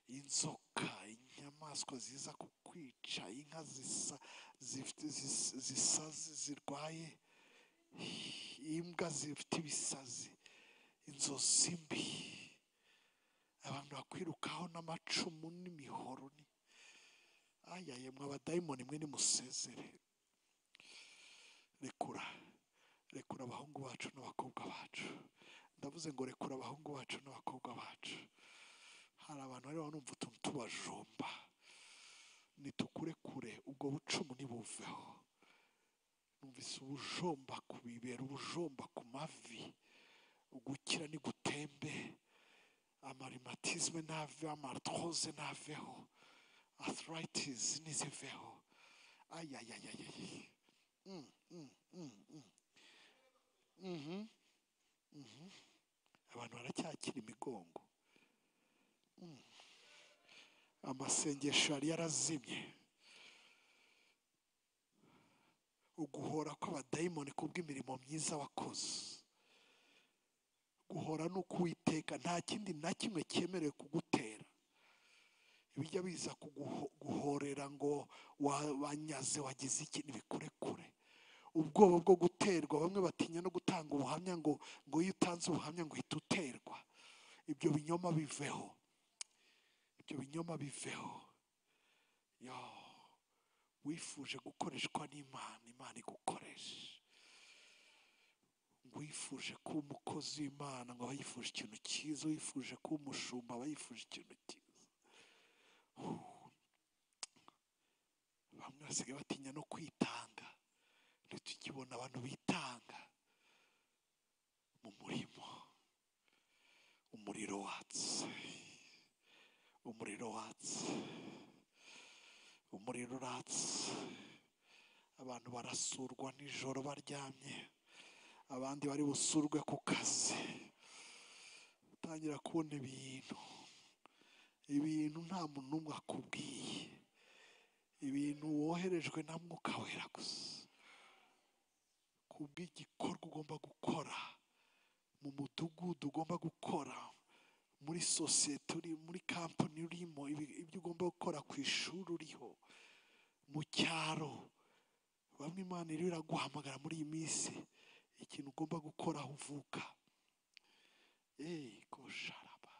inzoka, inyamaswa ziza kukwica, inka zisa zisazi zirwaye, imbwa zifite ibisazi, inzozi mbi, abantu bakwirukaho n'amacumu n'imihoro. Ni ayaye mwe abadayimoni mwe nimusezere. Rekura, rekura abahungu bacu n'abakobwa bacu. Ndavuze ngo rekura abahungu bacu n'abakobwa bacu. Hari abantu bari barumva utuntu tubajomba, nitukure kure, ubwo bucumu nibuveho. Numvise ubujomba ku bibero, ubujomba ku mavi, ugukira ni gutembe, amarimatisme ntaveho, amarthrose ntaveho, arthritis niziveho. Ayayayayay. Abantu baracyakira imigongo. Amasengesho yari yarazimye. Uguhora kw'abadayimoni kubw'imirimo myiza wakoze, guhora no kuwiteka, nta kindi na kimwe cyemerewe kugutera. Ibijya biza kuguhorera ngo wanyaze wagize iki, nibikurekure. Ubwoba bwo guterwa, bamwe batinya no gutanga ubuhamya ngo iyo utanze ubuhamya ngo uhita uterwa. Ibyo binyoma biveho, ibyo binyoma biveho. Yo, wifuje gukoreshwa n'Imana, Imana igukoresha. Wifuje kuba umukozi w'Imana ngo aba yifuje ikintu cyiza, wifuje kuba umushumba aba yifuje ikintu cyiza. Bamwe basigaye batinya no kwitanga, ntitukibona abantu bitanga mu murimo. Umuriro watse, umuriro watse, umuriro uratse. Abantu barasurwa nijoro baryamye, abandi bari busurwe ku kazi. Utangira kubona ibintu, ibintu nta muntu n'umwe akubwiye. Ibintu woherejwe na Mwuka Wera gusa kubw'igikorwa ugomba gukora mu mudugudu, ugomba gukora muri sosiyete uri, muri kampani urimo, ibyo ugomba gukora ku ishuri uriho, mu cyaro. Bamwe Imana iriho iraguhamagara muri iyi minsi, ikintu ugomba gukora aho uvuka. Kosharaba.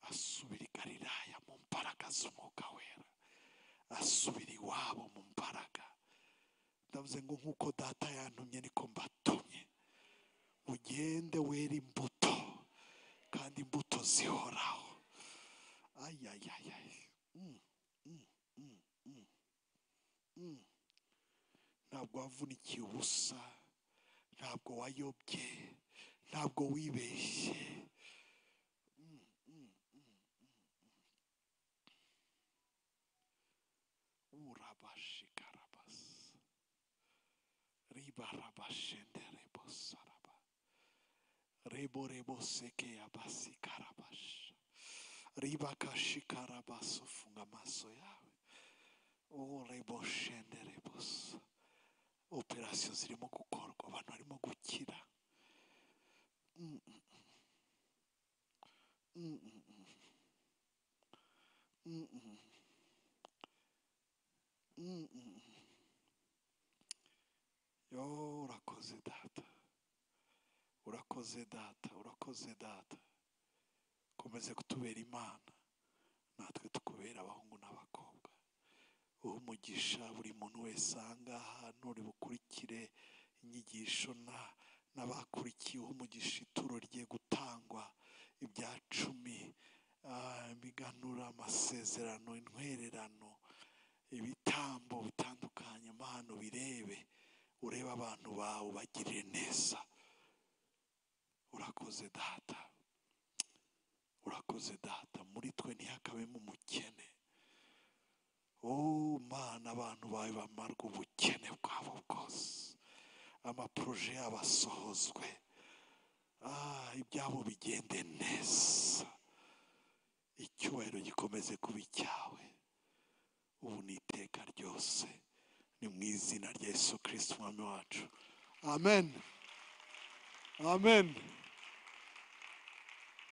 Asubira i Galilaya mu mbaraga z'Umwuka Wera, asubira iwabo mu mbaraga. Ndavuze ngo nk'uko data yantumye niko mbatumye, ugende wera imbuto, kandi imbuto zihoraho. Ayayayay. Ntabwo wavunikiye ubusa, ntabwo wayobye, ntabwo wibeshye. Urabashikarabas ribarabashenderebosaraba reboreboseke abasikarabasha ribakashikarabaso. Funga amaso yawe. Oreboshenderebosa. Operasiyo zirimo gukorwa, abantu barimo gukira. Yo, urakoze data, urakoze data, urakoze data. Komeze kutubera Imana, natwe tukubera abahungu n'abakobwa. Uha umugisha buri muntu wese aha ngaha, nuri bukurikire inyigisho n'abakurikiye. Uha umugisha ituro rigiye gutangwa, ibya cumi, imiganura, amasezerano, intwererano, ibitambo bitandukanye. Mana ubirebe, urebe abantu bawe, ubagirire neza. Urakoze data, urakoze data. Muri twe ntihakabemo umukene. Oh Mana, abantu bawe bamarwa ubukene bwabo bwose, amaporoje yabo asohozwe, ibyabo bigende neza, icyubahiro gikomeze kuba icyawe ubu n'iteka ryose. Ni mu izina rya Yesu Kristo Umwami wacu, amen, amen.